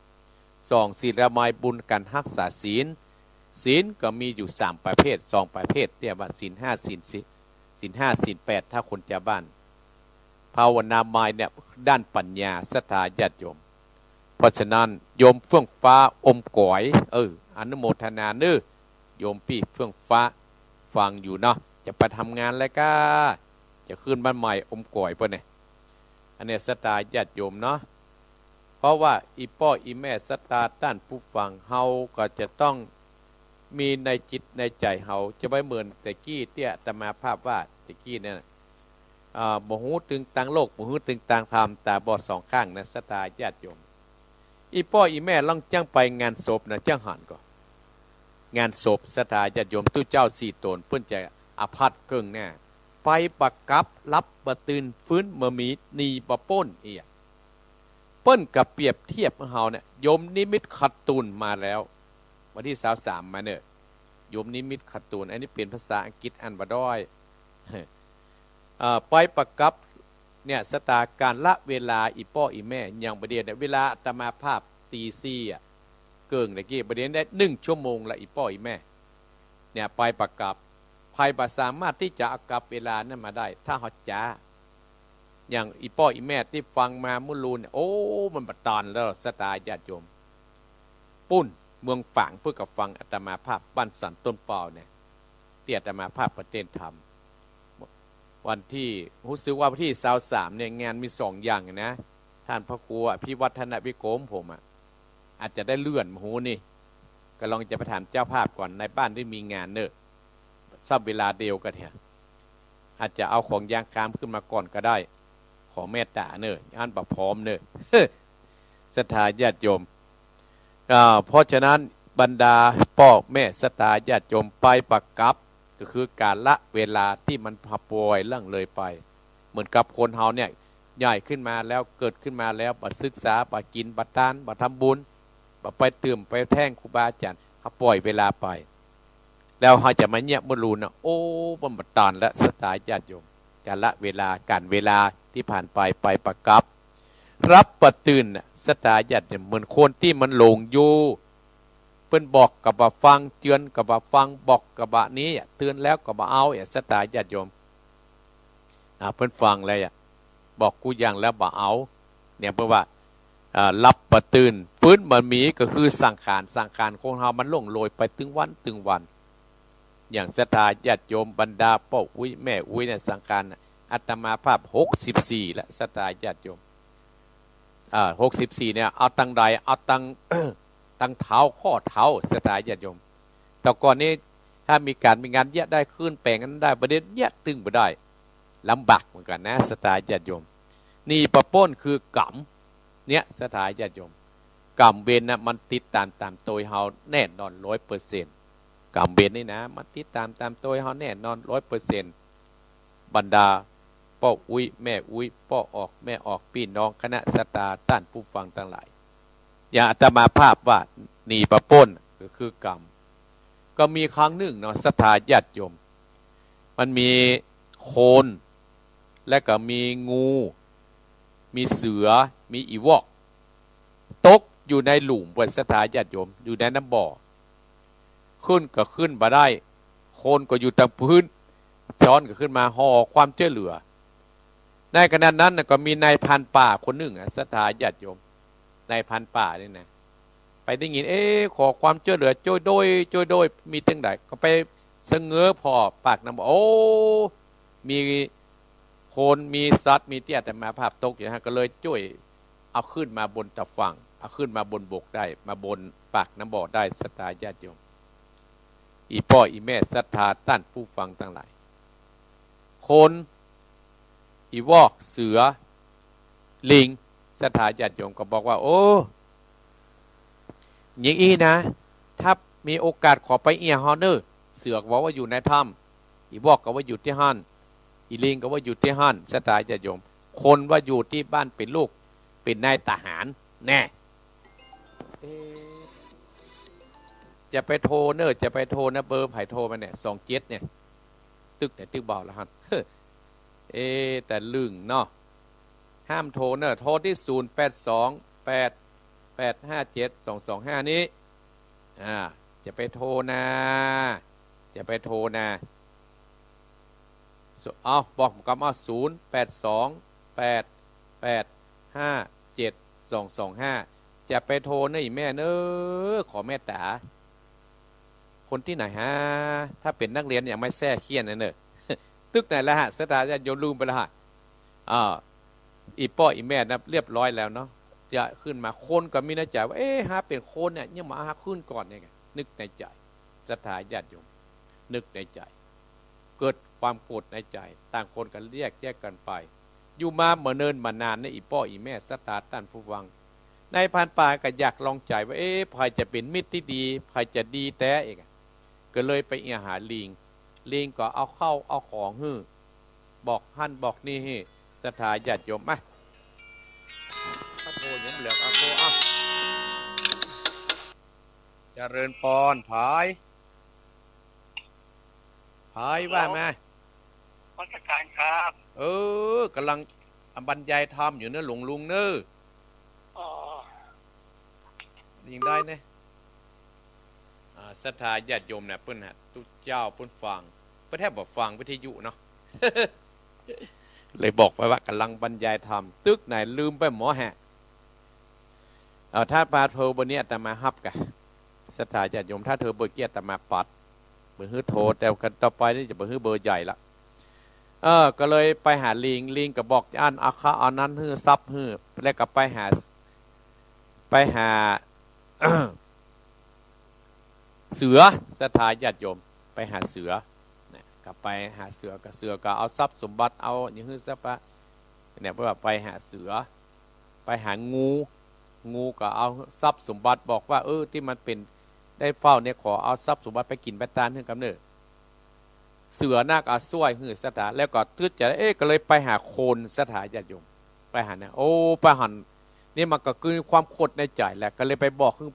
สอง ศีลไม้ บุญก๋านฮักษาศีล ศีลก็มีอยู่สามประเภท สองประเภท เรียกว่าศีลห้า ศีลสิบ ศีลห้า ศีลแปด ถ้าคนจาวบ้าน ภาวนาไม้เนี่ย ด้านปัญญา ศรัทธาญาติโยม เพราะฉะนั้น โยมเฟื่องฟ้า อมก๋อย เออ อนุโมทนาเน่อ โยมปี้เฟื่องฟ้า ฟังอยู่เนาะ จะไปทำงานแล้วก่า จะขึ้นบ้านใหม่ อมก๋อยเปิ้นเนี่ย อันเนี้ย ศรัทธาญาติโยมเนาะ เพราะว่าอี่ป้ออี่แม่ศรัทธาต้านผู้ฟัง เฮาก็จะต้องมีในจิตในใจ๋เฮา จะบ่เหมือนตะกี้ตี้อาตมาภาพว่าตะกี้เนี่ย อ่า บ่ฮู้ตึงตางโลก บ่ฮู้ตึงตางธรรม ต๋าบอดสองข้างนะ ศรัทธาญาติโยม อี่ป้ออี่แม่ลองจั้งไปงานศพนะ จั้งหันก่อ งานศพศรัทธาญาติโยม ตุ๊เจ้าสี่ต๋น เปิ้นจะอาภัพเกิ่งหน้า ไปบ่ากับ หลับบ่าตื่น ฟื้นบ่ามี หนีบ่าป๊น เอี้ย เปิ้นก็เปรียบเทียบเฮาเนี่ย ยมนิมิตการ์ตูนมาแล้ว วันตี้ซาวสามมาเน่อ ยมนิมิตการ์ตูน อันนี้เป๋นภาษาอังกฤษ อ่านบ่ได้ เอ่อ ไปบ่ากับ เนี่ย ศรัทธา ก๋านละเวลา อี่ป้ออี่แม่ อย่างบ่าเดี่ยวเนี่ย เวลาอาตมาภาพตีสี่อะ เกิ่งตะกี้ บ่าเดี่ยวได้หนึ่งชั่วโมงละ อี่ป้ออี่แม่ เนี่ย ไปบ่ากับ ใผบ่สามารถตี้จะเอากับเวลานั้นมาได้ ถ้าเฮาจ๋า อย่างอี่ป้ออี่แม่ตี้ฟังมาเมื่อลูนเนี่ย โอ้ มันบ่ตันแล้ว ศรัทธาญาติโยม ปู๊น เมืองฝาง เปิ้นก็ฟังอาตมาภาพ บ้านสันต้นเปาเนี่ย ตี้อาตมาภาพประเทศน์ธรรม วันตี้ ฮู้สึกว่าวันตี้ซาวสามเนี่ย งานมีสองอย่างนะ ต้านพระครูอภิวัฒนวิโกมผมอะ อาจจะได้เลื่อนมาฮู้นี่ ก็ลองจะไปถามเจ้าภาพก่อน ในบ้านได้มีงานเน่อ ซ้ำเวลาเดียวกั๋นเหีย อาจจะเอาของยางคามขึ้นมาก่อนก็ได้ ขอเมตต๋าเน่อ อันบ่พร้อมเน่อ ศรัทธาญาติโยม อ่า เพราะฉะนั้นบรรดาป้อแม่ศรัทธาญาติโยม ไปบ่ากับ ก็คือก๋านละเวลาตี้มันผะปล่อยล่วงเลยไป เหมือนกับคนเฮาเนี่ย ใหญ่ขึ้นมาแล้ว เกิดขึ้นมาแล้ว บ่ศึกษา บ่กิ๋น บ่ตาน บ่ทำบุญ บ่ไปเติมไปแท่งครูบาอาจ๋ารย์ เฮาปล่อยเวลาไป แล้วเฮาจะมาเยียะเมื่อลูนน่ะ โอ้ มันบ่ตันแล้ว ศรัทธาญาติโยม ก๋านละเวลา ก๋านเวลาตี้ผ่านไป ไปบ่ากับ หลับบ่าตื่นน่ะ ศรัทธาญาติโยม เหมือนคนตี้มันหลงอยู่ เปิ้นบอกก็บ่ฟัง เจือนก็บ่ฟัง บอกก็บ่นี้ เตื๋อนแล้วก็บ่เอา เอี้ย ศรัทธาญาติโยม อ่า เปิ้นฟังแล้วอะ บอกกู้อย่างแล้วบ่เอา เนี่ย เปิ้นว่า อ่า หลับบ่าตื่น ฟื้นบ่ามี ก็คือสังขาร สังขารคนเฮามันล่วงโรยไปตึงวันตึงวัน อย่างศรัทธาญาติโยม บรรดาป้ออุ๊ยแม่อุ๊ยเนี่ย สังขารน่ะ อาตมาภาพหกสิบสี่แล้ว ศรัทธาญาติโยม อ่า หกสิบสี่เนี่ย เอาตังใด เอาตัง ตังเท้า ข้อเท้า ศรัทธาญาติโยม แต่ก่อนนี้ถ้ามีก๋านมีงานเยียะได้ ขึ้นแป๋งอันนั้นได้ บ่าเดี่ยวเยียะตึงบ่ได้ ลำบากเหมือนกั๋นนะ ศรัทธาญาติโยม หนีบ่ป๊นคือกรรม เนี่ย ศรัทธาญาติโยม กรรมเวรน่ะ มันติดต๋ามต๋ามโตยเฮาแน่นอนร้อยเปอร์เซ็นต์ กรรมเวรนี่นะ มันติดต๋ามต๋ามโตยเฮาแน่นอนร้อยเปอร์เซ็นต์ บรรดาป้ออุ๊ยแม่อุ๊ย ป้อออกแม่ออก ปี้น้องคณะศรัทธา ต้านผู้ฟังตังหลาย อย่างอาตมาภาพว่าหนีบ่ป๊นก็คือกรรม ก็มีครั้งนึ่งเนาะ ศรัทธาญาติโยม มันมีโคลน และก็มีงู มีเสือ มีอี่วอก ตกอยู่ในหลุม เปิ้น ศรัทธาญาติโยม อยู่ในน้ำบ่อ ขึ้นก็ขึ้นบ่ได้ โคลนก็อยู่ตางปื๊น ช้อนก็ขึ้นมา ฮ้องความจ้วยเหลือ ในขณะนั้นน่ะ ก็มีนายพรานป่าคนนึ่งอะ ศรัทธาญาติโยม นายพรานป่านี่นะ ไปได้ยิน เอ๊ะ ฮ้องความจ้วยเหลือ จ้วยโดย จ้วยโดย มีตึงใด ก็ไปสะเง้อผ่อปากน้ำบ่อ โอ้ มีโคลน มีสัตว์ มีตี้อาตมาภาพตกอยู่ฮะ ก็เลยจ้วยเอาขึ้นมาบนตะฝั่ง เอาขึ้นมาบนบกได้ มาบนปากน้ำบ่อได้ ศรัทธาญาติโยม อี่ป้ออี่แม่ศรัทธา ต้านผู้ฟังตังหลาย โคลน อี่วอก เสือ ลิง ศรัทธาญาติโยมก็บอกว่า โอ้ อย่างอี้นะ ถ้ามีโอกาสขอไปเอี่ยเฮาเน่อ เสือก็บอกว่าอยู่ในถ้ำ อี่วอกก็ว่าอยู่ตี้หั้น อี่ลิงก็ว่าอยู่ตี้หั้น ศรัทธาญาติโยม โคลนว่าอยู่ตี้บ้านเป๋นลูก เป๋นนายทหาร แน่ เอ๊ะ จะไปโทรเน่อ จะไปโทรนะ เบอร์ใผโทรมาเนี่ย สองเจ็ดเนี่ย ตึกไหนตึกบ่าวละหัน เอ๊ะ ตะลึงเนาะ ห้ามโทรเน่อ โทรตี้ ศูนย์แปดสอง แปดแปดห้าเจ็ด สองสองห้า นี้ อ่า จะไปโทรนา จะไปโทรนา เอา บอกกำเอา ศูนย์แปดสอง แปดแปดห้าเจ็ด สองสองห้า จะไปโทรเน่ออี่แม่เน่อ ขอเมตต๋า คนตี้ไหนฮะ ถ้าเป๋นนักเรียนยังไม่แซ่เคี้ยนนะเน่อ ตึกไหนละฮะ ศรัทธาญาติโยมลืมไปละฮะ อ่า อี่ป้ออี่แม่นะ เรียบร้อยแล้วเนาะ จะขึ้นมา โคลนก็มีในใจ๋ว่า เอ๊ะ หาเป๋นโคลนเนี่ย ยังบ่หาขึ้นก่อนเนี่ย นึกในใจ๋ ศรัทธาญาติโยม นึกในใจ๋ เกิดความโกรธในใจ๋ ต่างคนก็แยกแยกกั๋นไป อยู่มาบ่เนิ่นบ่นานเนี่ย อี่ป้ออี่แม่ศรัทธา ต้านผู้ฟัง นายพรานป่าก็อยากลองใจ๋ว่า เอ๊ะ ใผจะเป๋นมิตรตี้ดี ใผจะดีแต๊เองอะ ก็เลยไปเยียะหาลิง ลิงก็เอาข้าวเอาของหื้อ บอกหั้นบอกนี่หื้อ ศรัทธาญาติโยม มา พระโทยังเหลือ เอาโท เอา เจริญปอน ผาย ผาย ว่ามา นมัสการครับ เออ กำลังบรรยายธรรมอยู่เนอะหลวงลุงเนอะ อ๋อ ยิงได้เนี่ย อ่า ศรัทธาญาติโยมเนี่ย เปิ้นฮะ ตุ๊เจ้าเปิ้นฟัง เปิ้นแทบบ่ฟังวิทยุเนาะ เลยบอกไปว่ากำลังบรรยายธรรม ตึกไหนลืมไปหมดแหะ เอ่อ ถ้ามาโทรเบอร์นี้อาตมาฮับกะ ศรัทธาญาติโยม ถ้าโทรเบอร์กี้อาตมาปัด บ่หื้อโทร แต่ต่อไปนี่จะบ่หื้อเบอร์ใหญ่ละ เออ ก็เลยไปหาลิง ลิงก็บอกอั้น เอาข้าวเอานั้นหื้อ ทรัพย์หื้อ แล้วก็ไปหา ไปหา เสือ ศรัทธาญาติโยม ไปหาเสือ เนี่ย ก็ไปหาเสือ ก็เสือก็เอาทรัพย์สมบัติ เอาหยังหื้อทรัพย์อะ เนี่ย เปิ้นว่าไปหาเสือ ไปหางู งูก็เอาทรัพย์สมบัติ บอกว่า เออ ตี้มันเป๋นได้เฝ้าเนี่ย ขอเอาทรัพย์สมบัติไปกิ๋นไปตานหื้อกำเนิด เสือนาก็เอาส้วยหื้อศรัทธา แล้วก็ตึ๊ดใจ๋ เอ๊ะ ก็เลยไปหาโคน ศรัทธาญาติโยม ไปหาเนี่ย โอ้ ไปหัน นี่มันก็เกิดความขดในใจ๋แหละ ก็เลยไปบอกหื้อ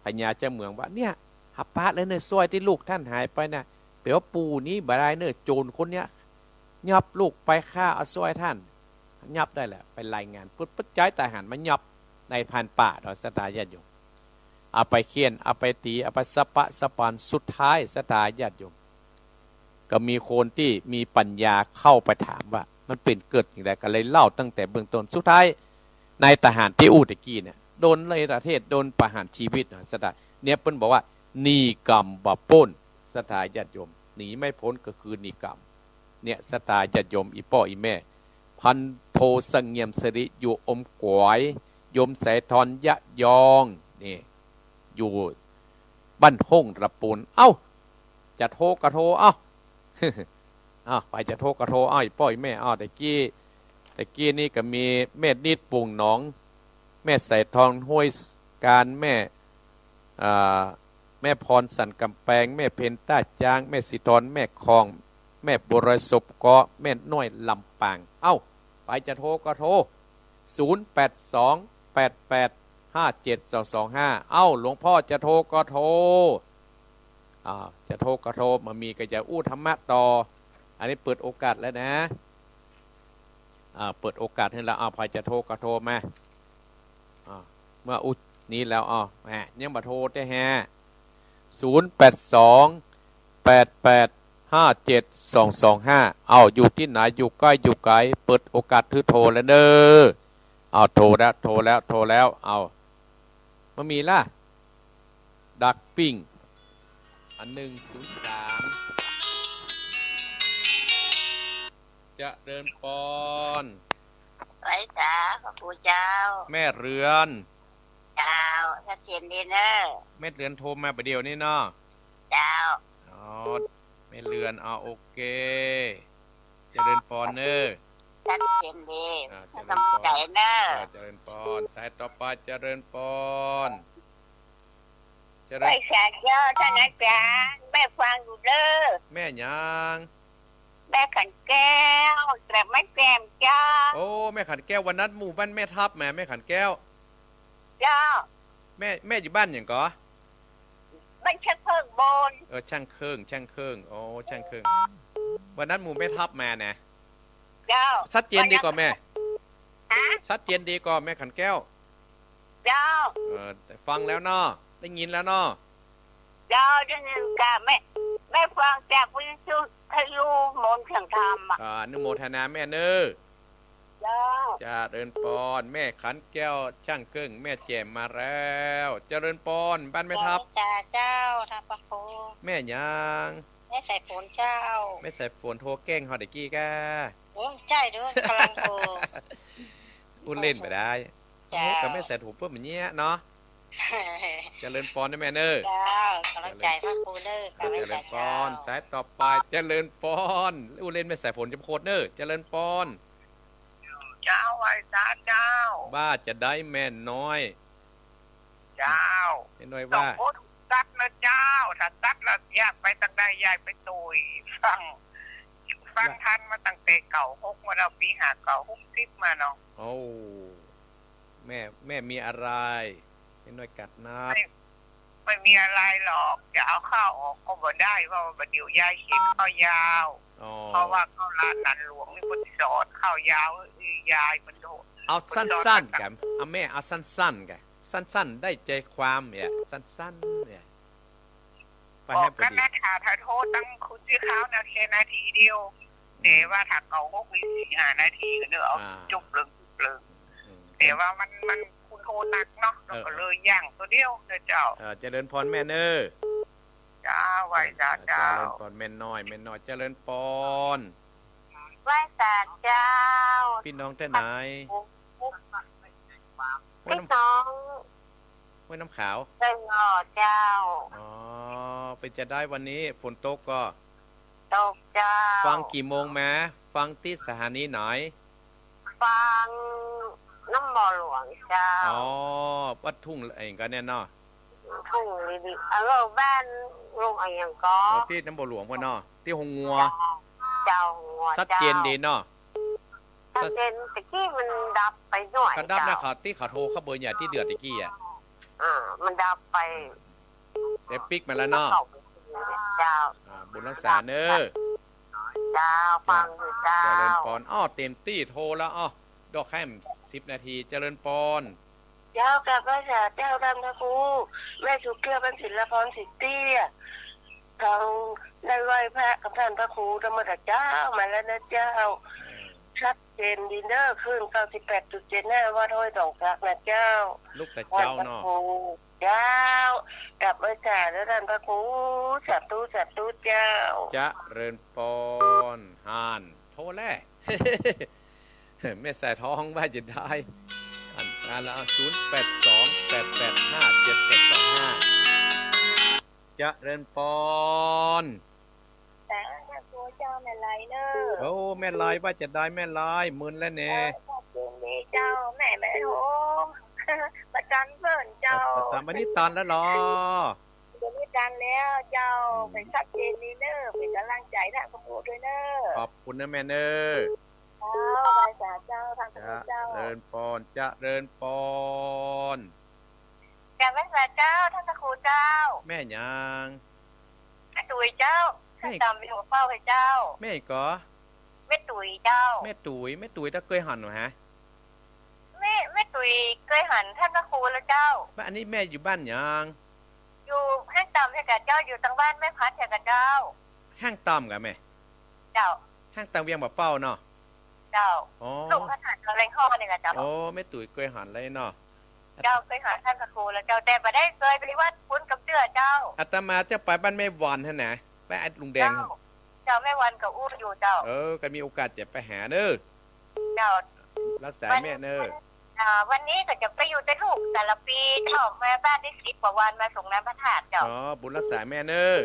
พญาเจ้าเมืองว่า เนี่ย หาปะเลยเน่อ ส้วยตี้ลูกต้านหายไปน่ะ เป๋นว่าปู่นี้บ่ได้เน่อ โจรคนเนี้ย ยับลูกไป ข้าเอาส้วยต้าน ยับได้แหละ ไปรายงาน ปุ๊บ ปุ๊บ ใจ๊ทหารมายับ นายพรานป่าเนาะ ศรัทธาญาติโยม เอาไปเฆี่ยน เอาไปตี๋ เอาไปสะปะสะปาน สุดท้าย ศรัทธาญาติโยม ก็มีคนตี้มีปัญญาเข้าไปถามว่า มันเป๋นเกิดอย่างไร ก็เลยเล่าตั้งแต่เบื้องต้น สุดท้าย นายทหารตี้อู้ตะกี้เนี่ย โดนเนรเทศ โดนประหารชีวิตนะ ศรัทธา เนี่ย เปิ้นบอกว่า หนีกรรมบ่ป๊น ศรัทธาญาติโยม หนีไม่พ้นก็คือหนีกรรม เนี่ย ศรัทธาญาติโยม อี่ป้ออี่แม่ พันโทเสงี่ยมสิริ อยู่อมก๋อย โยมสายทรยะยอง นี่ อยู่บ้านห้งระปูน เอ้า จะโทรก็โทร เอ้า เอ้า ไปจะโทรก็โทร เอ้า อี่ป้ออี่แม่ เอ้า ตะกี้ ตะกี้นี่ก็มีแม่นิด ปูงหนอง แม่สายทอง ห้วยกาน แม่ อ่า แม่พร สันกำแปง แม่เพ็ญ ต้าจ๊าง แม่สีทร แม่คอง แม่บัวลอย สบเกาะ แม่น้อย ลำปาง เอ้า ไปจะโทรก็โทร ศูนย์ แปด สอง แปด แปด ห้า เจ็ด สอง สอง ห้า เอ้า หลวงพ่อจะโทรก็โทร อ่า จะโทรก็โทร บ่มีก็จะอู้ธรรมะต่อ อันนี้เปิดโอกาสแล้วนะ อ่า เปิดโอกาสหื้อแล้ว อ้าว ใผจะโทรก็โทรมา อ่า เมื่ออู้นี้แล้ว อ้าว แหม ยังบ่โทรแต๊แฮะ ศูนย์ แปด สอง แปด แปด ห้า เจ็ด สอง สอง ห้า เอ้า อยู่ตี้ไหน อยู่ใก้อยู่ไก๋ เปิดโอกาสหื้อโทรแล้วเน่อ เอ้า โทรแล้ว โทรแล้ว โทรแล้ว เอ้า บ่มีละ ดักปิ้ง อัน หนึ่ง ศูนย์ สาม เจริญปอน ไหว้จ้า พระครูเจ้า แม่เรือน เจ้า ชัดเจนดีเน่อ แม่เรือนโทรมาบ่าเดี่ยวนี้เนาะ เจ้า อ๋อ แม่เรือน อ๋อ โอเค เจริญปอนเน่อ ชัดเจนดี อ่า ให้กำลังใจ๋เน่อ เจริญปอน อ่า เจริญปอน สายต่อไป เจริญปอน เจริญ ไหว้สาเจ้า ท่านอาจารย์ แม่ฟังอยู่เน่อ แม่หยัง แม่ขันแก้ว จากแม่แจ่มเจ้า โอ้ แม่ขันแก้ว วันนั้นหมู่บ้านแม่ทับแหม แม่ขันแก้ว เจ้า แม่ แม่อยู่บ้านหยังก่อ บ้านช่างเคิงบน เออ ช่างเคิง ช่างเคิง โอ้ ช่างเคิง วันนั้นหมู่แม่ทับมานะ เจ้า ชัดเจนดีก่อแม่ ฮะ ชัดเจนดีก่อแม่ขันแก้ว เจ้า เออ ฟังแล้วเนาะ ได้ยินแล้วเนาะ เจ้า ได้ยินก่ะ แม่ แม่ฟังจากวิทยุมนต์เสียงธรรมอะ อ่า อนุโมทนาแม่เน่อ เจ้า เจริญปอน แม่ขันแก้ว ช่างเคิง แม่แจ่มมาแล้ว เจริญปอน บ้านแม่ทับ เจ้า เจ้า ท่านพระครู แม่หยัง แม่สายฝนเจ้า แม่สายฝนโทรแกล้งเฮาตะกี้ก้า โอ้ ใจ้เน่อ กำลังโทร อู้เล่นไปได้ เจ้า โอ้ กับแม่สายฝนเปิ้นแบบนี้เนาะ เจริญปอนเน่อแม่เน่อ เจ้า กำลังใจ๋พระครูเน่อ เจริญปอน สายต่อไป เจริญปอน อู้เล่นแม่สายฝนจะโคตรเน่อ เจริญปอน เจ้า ไหว้สาเจ้า ว่าจะได้แม่น้อย เจ้า แม่น้อยว่า ต้องโคตรสัตว์นะเจ้า ถ้าสัตว์ละอยากไป ยายไปโตยฟัง ฟังทันมาตั้งแต่เก้าหกมาแล้ว ปีห้าเก้า หกสิบมาเนาะ โอ้ แม่ แม่มีอะไร แม่น้อยกัดนับ ไม่ ไม่มีอะไรหรอก จะเอาข้าวออกก็บ่ได้ เพราะว่าบ่าเดี่ยวยายเขียนข้าวยาว อ๋อ เพราะว่าข้าวหลานหลานหลวงนี่เปิ้นสอนข้าวยาว เอ้ย ยายมันโดด เอาสั้นๆ เปิ้นสอนมา กะ เอาแม่ เอาสั้นๆ กะ สั้นๆ ได้ใจความเนี่ย สั้นๆ เนี่ย ไป ออก ให้พอดี ก็น่าถ่า ถ่าโทษตั้งคุณชื่อเขานะ แค่นาทีเดียว อืม แต่ว่าถ้าเก้าหกนี่สี่ห้านาทีเนอะ เอา อ่า จุบเปลิง จุบเปลิง อืม แต่ว่ามัน มันคุณโทษหนักเนาะ เออ เราก็เลยย่างตัวเดียวเนอะเจ้า เออ เจริญพรแม่เนอะ เจ้า ไหว้สาเจ้า เจริญพรแม่น้อย แม่น้อย เจริญพร ไหว้สาเจ้า พี่น้องแต่ไหน พี่น้อง ห้วยน้ำขาว เจ้า อ๋อ เป๋นจะใดวันนี้ฝนตกก่อ ตกเจ้า ฟังกี่โมงมา ฟังตี้สถานีไหน ฟังน้ำบ่อหลวงเจ้า อ๋อ วัดทุ่งเองก็เนี่ยเนาะ ทุ่งลีลี เออ บ้านลุงอะหยังก่อ อ๋อ ตี้น้ำบ่อหลวงพ่อเนาะ ตี้โฮงงัว เจ้า เจ้า โฮงงัว ชัดเจนดีเนาะ ชัดเจน ตะกี้มันดับไปหน่อย ก็ดับนะ เจ้า เขาตี้เขาโทรเข้าเบอร์ใหญ่ตี้เดือดตะกี้อะ อ่า มันดับไป แต่ปิ๊กมาแล้วเนาะ เจ้า อ่า บุญรักษาเนอะ เจ้า ฟังอยู่เจ้า เจริญพร อ้อ เต็มตี้โทรแล้ว อ้อ ดอกแค่สิบนาที เจริญพร เจ้า กราบไหว้สาเจ้าท่านพระครู แม่สุเกลือ บ้านศิลปร ศรีเตี้ย ทางได้ไหว้พระกับท่านพระครูธรรมดาเจ้า มาแล้วนะเจ้า อืม ชัดเจนดีเนอะ คลื่น เก้าสิบแปดจุดเจ็ดห้า วัดห้วยสองพระนะเจ้า ลูกแต่เจ้าเนาะ ท่านพระครู เจ้า กราบไหว้สาเด้อท่านพระครู สาธุ สาธุเจ้า เจริญพร ห่าน โทรแล้ว แม่สายทองว่าจะได้ อัน อันละ ศูนย์แปดสอง แปดแปดห้า เจ็ดสองสองห้า เจริญพร สาธุเจ้า แม่ไลเนอะ โอ้ แม่ไลว่าจะได้ แม่ไล มึนแล้วแน่ เออ ขอบคุณดีเจ้า แม่ แม่โฮม ประจันเปิ้นเจ้า ตามวันนี้ตันแล้วเหรอ เดี๋ยวนี้ตันแล้วเจ้า อืม เป็นชัดเจนดีเนอะ เป็นกำลังใจท่านพระครูด้วยเนอะ ขอบคุณนะแม่เนอะ เจ้า ไหว้สาเจ้า ท่านพระครูเจ้า เจริญพร เจริญพร กราบไหว้สาเจ้า ท่านพระครูเจ้า แม่หยัง แม่ตุ๋ยเจ้า แม่ ตามวิวเป้าให้เจ้า แม่ก่อ แม่ตุ๋ยเจ้า แม่ตุ๋ย แม่ตุ๋ย ตะเกยหันเหรอฮะ แม่ แม่ตุ๋ยเกยหันท่านพระครูแล้วเจ้า บ้าน อันนี้แม่อยู่บ้านหยัง อยู่ห้างต่ำเจ้าค่ะเจ้า อยู่ตางบ้านแม่พัดเจ้าค่ะเจ้า ห้างต่ำกะแม่ เจ้า ห้างต่ำเวียงป่าเป้าเนาะ เจ้า อ๋อ หลวงพระธาตุแหลมทองนี่แหละเจ้า อ๋อ แม่ตุ๋ยเกยหันเลยเนาะ เจ้า เกยหันท่านพระครูแล้วเจ้า แต่บ่ได้เกยไปวัดพุ้นกับเตื้อเจ้า อาตมาจะไปบ้านแม่วันหั่นนะ ไปอัดลุงแดง เจ้า เจ้า แม่วันก็อู้อยู่เจ้า เออ ก็มีโอกาสจะไปหาเด้อ เจ้า รักษาแม่เนอะ วัน อ่า วันนี้ก็จะไปอยู่แต่ลูกสารปีเจ้า มาบ้านได้สิบกว่าวัน มาส่งน้ำพระธาตุเจ้า อ๋อ บุญรักษาแม่เนอะ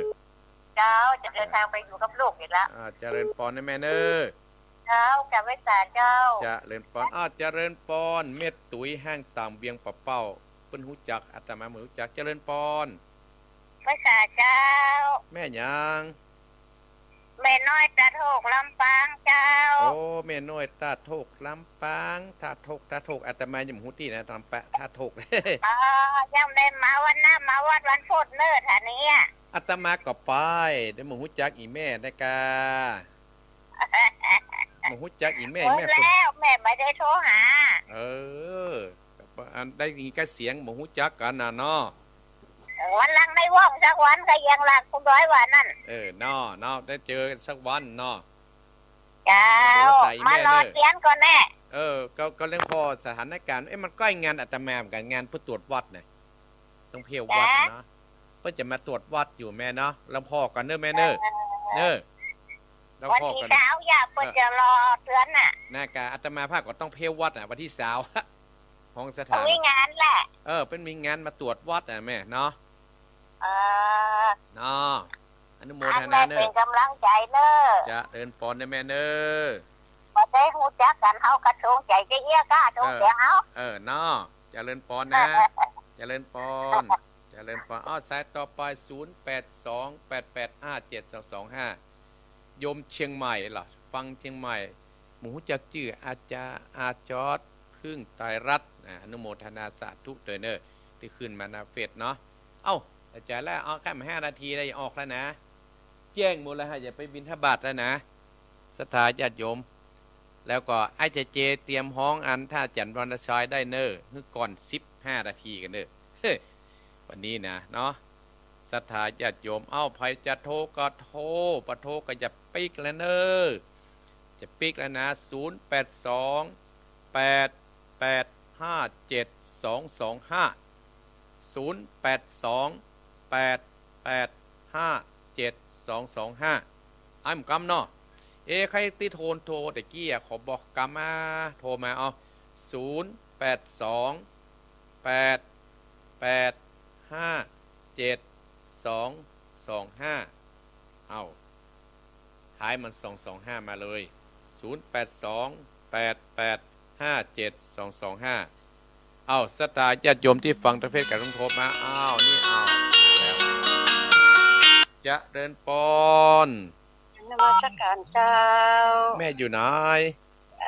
เจ้า จะเดินทางไปอยู่กับลูกอีกละ อ่า เจริญพรนะแม่เนอะ เจ้า กราบไหว้สาเจ้า เจริญพร อ้าว เจริญพร แม่ตุ๋ยห้างต่ำเวียงป่าเป้า เปิ้นฮู้จัก อาตมาบ่ฮู้จัก เจริญพร ไหว้สาเจ้า แม่หยัง แม่น้อยตาโทกลำปางเจ้า โอ้ แม่น้อยตาโทกลำปาง ตาโทก ตาโทก อาตมายังบ่ฮู้ตี้นะ ลำปาง ตาโทก อ่า ยังได้มาวันนะ มาวัดวันพุธเนอะ ท่านี้อะ อาตมาก็ไป แต่บ่ฮู้จักอีแม่นะกา บ่ฮู้จักอีแม่ แม่คน แล้ว แม่บ่ได้โทรหา เออ อันได้ยินกะเสียง บ่ฮู้จักกั๋นน่ะเนาะ วันหลังได้ว่างสักวันก็ยังหลักคุณร้อยวันนั่น เออ เนาะ เนาะ ได้เจอสักวันเนาะ เจ้า เดี๋ยวใส่แม่เนอะ มารอเตียนก่อนแน่ เออ ก็ ก็เรื่องพอสถานการณ์ เอ๊ะ มันใก้งานอาตมาเหมือนกั๋น งานเปิ้นตรวจวัดน่ะ ต้องเพี้ยววัดน่ะเนาะ เปิ้นจะมาตรวจวัดอยู่แม่เนาะ ลำพอก่อนเนอะแม่เนอะ เออ เนอะ ลำพอก่อน วันตี้ซาวอย่า เปิ้นจะรอเตือนน่ะ นะกา อาตมาภาพก็ต้องเพี้ยววัดน่ะ วันตี้ซาว ของสถาน มีงานแหละ เออ เปิ้นมีงานมาตรวจวัดน่ะแม่เนาะ เออ เนาะ อนุโมทนาเนอะ อันแม่เป๋นกำลังใจ๋เนอะ เจริญพรเนอะแม่เนอะ บ่ได้ฮู้จักกั๋น เฮาก็โฉงใจ๋เยียะๆ ก้าโฉงเสียงเอา เออ เนาะ เจริญพรนะ เจริญพร เจ จริญพร อ้าว สายต่อไป ศูนย์แปดสอง แปดแปดห้า เจ็ดสองสองห้า โยมเชียงใหม่เหรอ ฟังเชียงใหม่ บ่ฮู้จักจื้อ อาจา อาจอด พึ่งไตรรัตน์ อ่า อนุโมทนาสาธุตวยเน่อ ตี้ขึ้นมาหน้าเฟซเนาะ เอ้า อาจ๋ารย์แล้ว เอาแค่ห้านาทีแล้ว จะออกแล้วนะ แจ้งหมดแล้วฮะ จะไปบิณฑบาตแล้วนะ ศรัทธาญาติโยม แล้วก็ไอ้เจเจเตรียมฮ้องอันท่าจันทร์วรรณชัยได้เน่อ หื้อก่อนสิบห้านาทีกั๋นเน่อ วันนี้นะเนาะ ศรัทธาญาติโยม เอ้า ใผจะโทรก็โทร บ่โทรก็จะปิ๊กแล้วเน่อ จะปิ๊กแล้วนะ ศูนย์แปดสอง แปดแปดห้า เจ็ดสองสองห้า ศูนย์แปดสอง แปดแปดห้า เจ็ดสองสองห้า อ้ายหมู่กำเนาะ เอ๊ะ ใผตี้โทร โทรตะกี้อะ ขอบอกกำมา โทรมา เอา ศูนย์แปดสอง แปดแปดห้า เจ็ดสองสองห้า เอา ท้ายมันสองสองห้ามาเลย ศูนย์แปดสอง แปดแปดห้า เจ็ดสองสองห้า เอา ศรัทธาญาติโยมตี้ฟังตางเฟซก็ต้องโทรมา อ้าว นี่ อ้าว มาแล้ว เจริญปอน นมัสการเจ้า แม่อยู่ไหน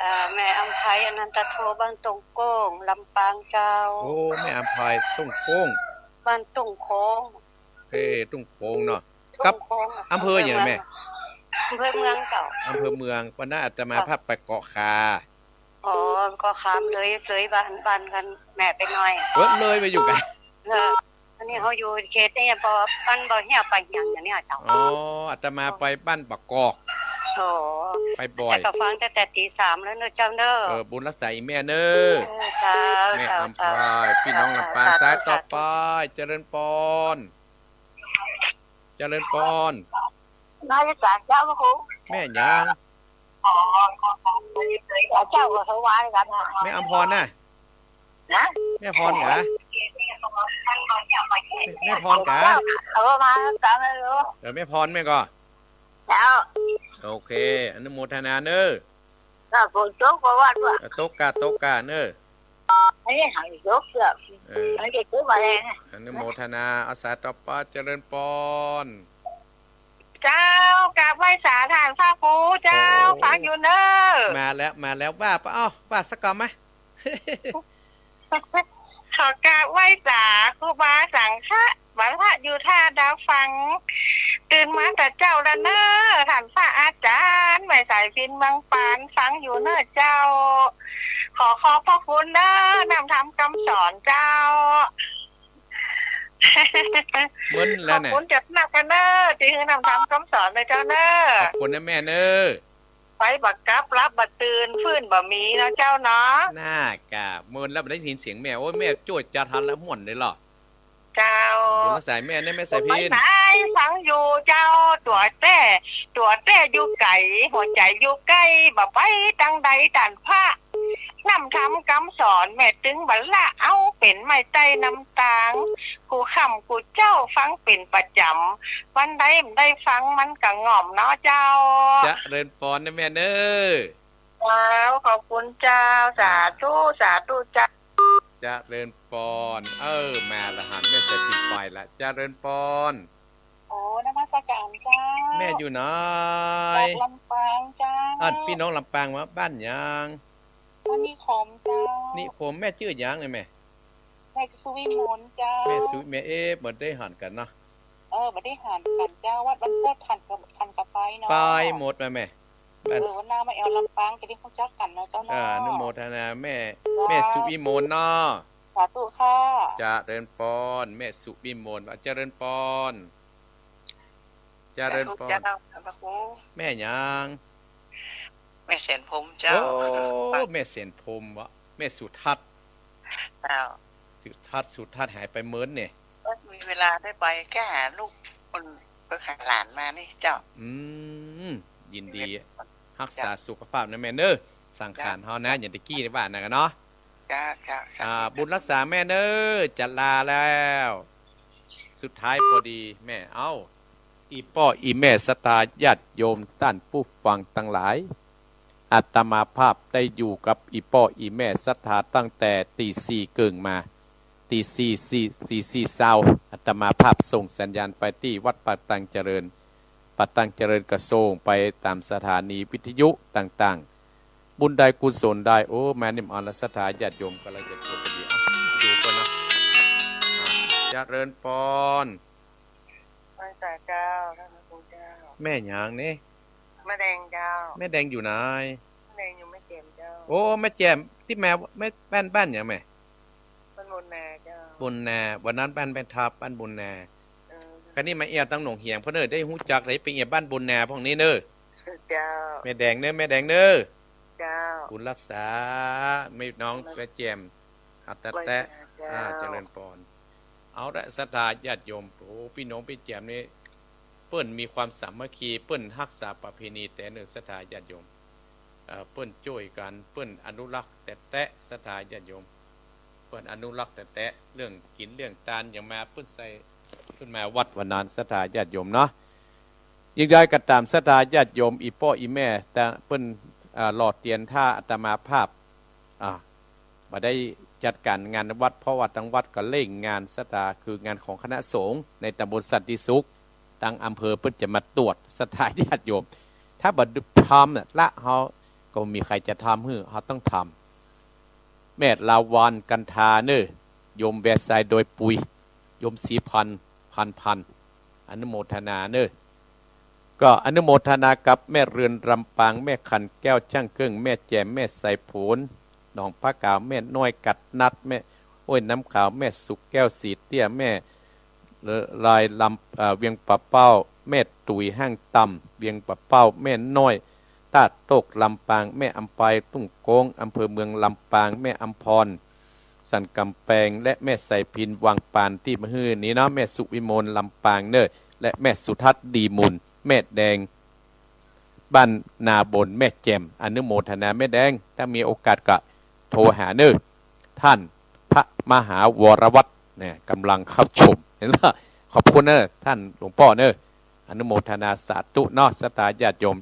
อ่า แม่อำไพ อนันตโท บ้านต้งโก้ง ลำปางเจ้า โอ้ แม่อำไพ ต้งโก้ง บ้านต้งโค้ง เอ้ ต้งโค้งเนาะ ต้งโค้ง กับอำเภอหยังแม่ อำเภอเมืองเจ้า อำเภอเมือง วันนั้นอาตมาภาพไปเกาะคา อ๋อ เกาะคาเลย เลยบ้าน บ้านกันแม่ไปหน่อย เออ เลยไปอยู่กัน เออ อันนี้เฮาอยู่เขตนี้ บ่ บ้านบ่เฮียไปหยังอย่างเนี้ยเจ้า อ๋อ อาตมาไปบ้านบ่อกอก โอ้ ไปบ่อย แต่ก็ฟังตั้งแต่ตีสามแล้วเนอะเจ้าเนอะ เออ บุญรักษาอีแม่เนอะ เออ เจ้า แม่อำไพ เจ้า เจ้า พี่น้องลำปาง สาธุ สายต่อไป สาธุ เจริญปอน เจริญปอน นมัสการเจ้าพระครู แม่หยัง อ๋อ เจ้าก็ถวายกัน แม่อำพรน่ะ นะ แม่พรกา แม่พรกา เจ้า เออ มา เจ้า ไม่รู้ เออ แม่พรแม่ก่อ เจ้า โอเค อนุโมทนาเนอะ ถ้าฝนตกก็ว่าด้วย เออ ตกกา ตกกาเนอะ อันนี้หางตกเกือบ เออ มันจะตกมาแรงอะ อนุโมทนา เอา สายต่อไป เจริญปอน เจ้า กราบไหว้สาท่านพระครูเจ้า โอ้ ฟังอยู่เนอะ มาแล้ว มาแล้ว ว่าปะ เอ้า ว่าสักกำไหม ขอกราบไหว้สาครูบาสังฆะ บรรพะอยู่ท่าดาวฟัง ตื่นมาแต่เจ้าละเนอ ท่านพระอาจารย์ แม่สายพินเมืองปาน ฟังอยู่เนอเจ้า ขอขอบพระคุณเนอ นำธรรมคำสอนเจ้า มึนแล้วน่ะ ขอบคุณจัดหนักกันเนอ ตี้หื้อนำธรรมคำสอนเลยเจ้าเนอ ขอบคุณนะแม่เนอ ไปบ่กลับ หลับบ่ตื่น ฟื้นบ่มีเนาะเจ้าเนาะ น่ากะ มึนแล้วบ่ได้ยินเสียงแม่ โอ้ย แม่จวดจัดหันแล้วม่วนเลยเหรอ เจ้า บุญรักษาแม่เนี่ย แม่สายพิน ไหนฟังอยู่เจ้า ตั๋วแต๊ ตั๋วแต๊อยู่ไก๋ หัวใจ๋อยู่ใก้ บ่ไปตางใดต้านพระ นำธรรมคำสอนแม่ตึงบ่ละ เอาเป๋นไม้ใต้น้ำตาง กู้ค่ำกู้เจ๊าฟังเป๋นประจ๋ำ วันใดบ่ได้ฟังมันก็ง่อมเนาะเจ้า เจริญปอนนะแม่เนอ เจ้า ขอบคุณเจ้า สาธุ สาธุเจ้า เจริญปอน เออ มาละหันแม่สายพินไปละ เจริญปอน โอ้ นมัสการเจ้า แม่อยู่ไหน จากลำปางเจ้า อันพี่น้องลำปางว่าบ้านหยัง บ้านนิคมเจ้า นิคม แม่จื้อหยังเนี่ยแม่ แม่สุวิมลเจ้า แม่สุ แม่ เอ๊ะ บ่ได้หันกั๋นเนาะ เออ บ่ได้หันกั๋นเจ้า วัดวันพุธหันกั๋น หันกั๋นไปเนาะ ไปหมดแล้วแม่ เออ วันหน้ามาแอ่วลำปางจะได้ฮู้จักกั๋นเนาะเจ้าเนาะ อ่า อนุโมทนาแม่ เจ้า แม่สุวิมลเนาะ สาธุค่ะ เจริญปอน แม่สุวิมล เจริญปอน เจริญปอน สาธุเจ้า พระครู แม่หยัง แม่แสนพรหมเจ้า โอ้ แม่แสนพรหมวะ แม่สุทัศน์ เจ้า สุทัศน์ สุทัศน์หายไปเมินเนี่ย มีเวลาได้ไปแค่หาลูกคน ไปหาหลานมานี่เจ้า อืม ยินดี เจ้า ฮักษาสุขภาพนะแม่เนอะ สังขารเฮานะ เจ้า อย่างตะกี้ได้ว่านะกั๋นเนาะ เจ้า เจ้า สาธุ อ่า บุญรักษาแม่เนอะ จะลาแล้ว สุดท้ายพอดีแม่ เอ้า อี่ป้ออี่แม่ศรัทธาญาติโยมต้านผู้ฟังตังหลาย อาตมาภาพได้อยู่กับอี่ป้ออี่แม่ศรัทธาตั้งแต่ตีสี่เกิ่งมา ตีสี่ สี่ สี่ สี่ซาว อาต ตมาภาพส่งสัญญาณไปตี้วัดป่าตังเจริญ ป่าตังเจริญก็ส่งไปต๋ามสถานีวิทยุต่างๆ บุญใดกุศลใด โอ้ แม่นิ่มอ่อน และศรัทธาญาติโยมก็เลยจะโทรไปดี อ่ะ ดูก่อนนะ อ่ะ เจริญปอน ไหว้สาเจ้า ท่านพระครูเจ้า แม่หยังนี่ แม่แดงเจ้า แม่แดงอยู่ไหน แม่แดงอยู่แม่แจ่มเจ้า โอ้ แม่แจ่ม ตี้แม่ แม่ บ้าน บ้านหยังแม่ บ้านบุญนาเจ้า บุญนา วันนั้นบ้านแม่ทับ บ้านบุญนา เออ คราวนี้มาเอี่ยวตังหนองเหียงพ่องเน่อ ได้ฮู้จักได้ไปเอี่ยวบ้านบุญนาพ่องนี้เน่อ เจ้า แม่แดงเน่อ แม่แดงเน่อ เจ้า บุญรักษา แม่น้อง บุญรักษา แม่แจ่ม อัตตะแต๊ะ ไหว้สาเจ้า อ่า เจริญปอน เอาละ ศรัทธาญาติโยม โอ้ ปี้น้องปี้แจ่มนี่ เปิ้นมีความสามัคคี เปิ้นฮักษาประเพณีแต๊เน่อ ศรัทธาญาติโยม เอ่อ เปิ้นจ้วยกั๋น เปิ้นอนุรักษ์แต๊ๆ ศรัทธาญาติโยม เปิ้นอนุรักษ์แต๊ๆ เรื่องกิ๋นเรื่องตานหยังมา เปิ้นใส่ เปิ้นมาวัดวันนั้น ศรัทธาญาติโยมเนาะ อย่างใดก็ต๋าม ศรัทธาญาติโยม อี่ป้ออี่แม่ แต่เปิ้น อ่า รอเตียนถ้าอาตมาภาพ อ่า บ่ได้จัดก๋านงานวัด เพราะว่าตังวัดก็เร่งงานศรัทธา คืองานของคณะสงฆ์ในตำบลสันติสุข ตังอำเภอเปิ้นจะมาตรวจศรัทธาญาติโยม ถ้าบ่ทำน่ะ ละเฮาก็บ่มีใผจะทำหื้อ เฮาต้องทำ แม่ลาวานกันทาเน่อ โยมแวดทรายดอยปุย โยมศรีพันธ์ พันพัน อนุโมทนาเน่อ ก็อนุโมทนากับแม่เรือนลำปาง แม่ขันแก้วช่างเครื่อง แม่แจ่ม แม่สายฝน หนองพระขาว แม่น้อยกัดนัด แม่ห้วยน้ำขาว แม่สุกแก้วสีเตี้ย แม่ลายลำ เอ่อ เวียงป่าเป้า แม่ตุ๋ยห้างต่ำ เวียงป่าเป้า แม่น้อย ตาดโตกลำปาง แม่อำไพทุ่งโก๊ง อำเภอเมืองลำปาง แม่อำพร สันกำแปง และแม่สายพินวังปาน ตี้มาหื้อนี้เนาะ แม่สุวิมลลำปางเน่อ และแม่สุทัศน์ดีมูล แม่แดง บ้านนาบน แม่แจ่ม อนุโมทนาแม่แดง ถ้ามีโอกาสก็โทรหาเน่อ ท่านพระมหาวรวัฒน์เนี่ย กำลังเข้าชม เห็นละ ขอบคุณเน่อ ท่านหลวงป้อเน่อ อนุโมทนาสาธุเนาะ ศรัทธาญาติโยม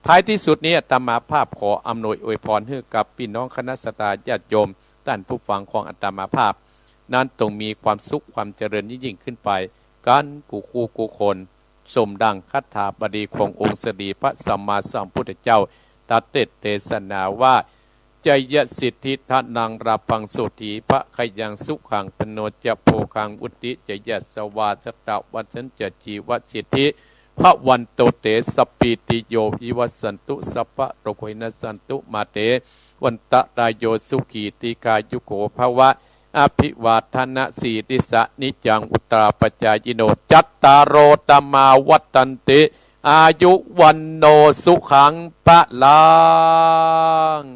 ท้ายที่สุดนี้อาตมาภาพขออำนวยอวยพรหื้อกับปี้น้องคณะศรัทธาญาติโยม ต้านผู้ฟังของอาตมาภาพ นั้นจงมีความสุขความเจริญยิ่งๆ ขึ้นไป กั๋นกู้คู่กู้คน สมดังคาถาบาลีขององค์สมเด็จพระสัมมาสัมพุทธเจ้า ตรัสเตศน์เตสนาว่า Jayasiddhi dhanaṃ lābhaṃ sotthi bhāgyaṃ sukhaṃ, pūṇṇo ca bhogaṃ vuḍḍhī ca yasavā, satavassā ca jīvasiddhī bhavantu te. Sabbītiyo vivajjantu, sabbarogo vinassatu, mā te bhavantarāyo, sukhī dīghāyuko bhava. Abhivādanasīlissa niccaṃ vuḍḍhāpacāyino, cattāro dhammā vaḍḍhanti, āyu vaṇṇo sukhaṃ balaṃ.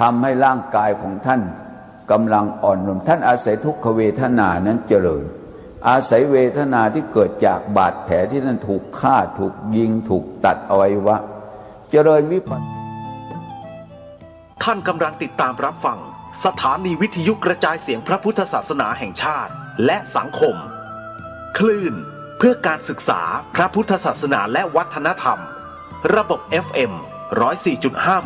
ทำให้ร่างกายของท่านกำลังอ่อนลง ท่านอาศัยทุกขเวทนานั้นเจริญ อาศัยเวทนาที่เกิดจากบาดแผลที่ท่านถูกฆ่า ถูกยิง ถูกตัดอวัยวะ เจริญวิปัสส- ท่านกำลังติดตามรับฟังสถานีวิทยุกระจายเสียงพระพุทธศาสนาแห่งชาติ และสังคม คลื่นเพื่อการศึกษาพระพุทธศาสนาและวัฒนธรรม ระบบ เอฟ เอ็ม ร้อยสี่จุดห้า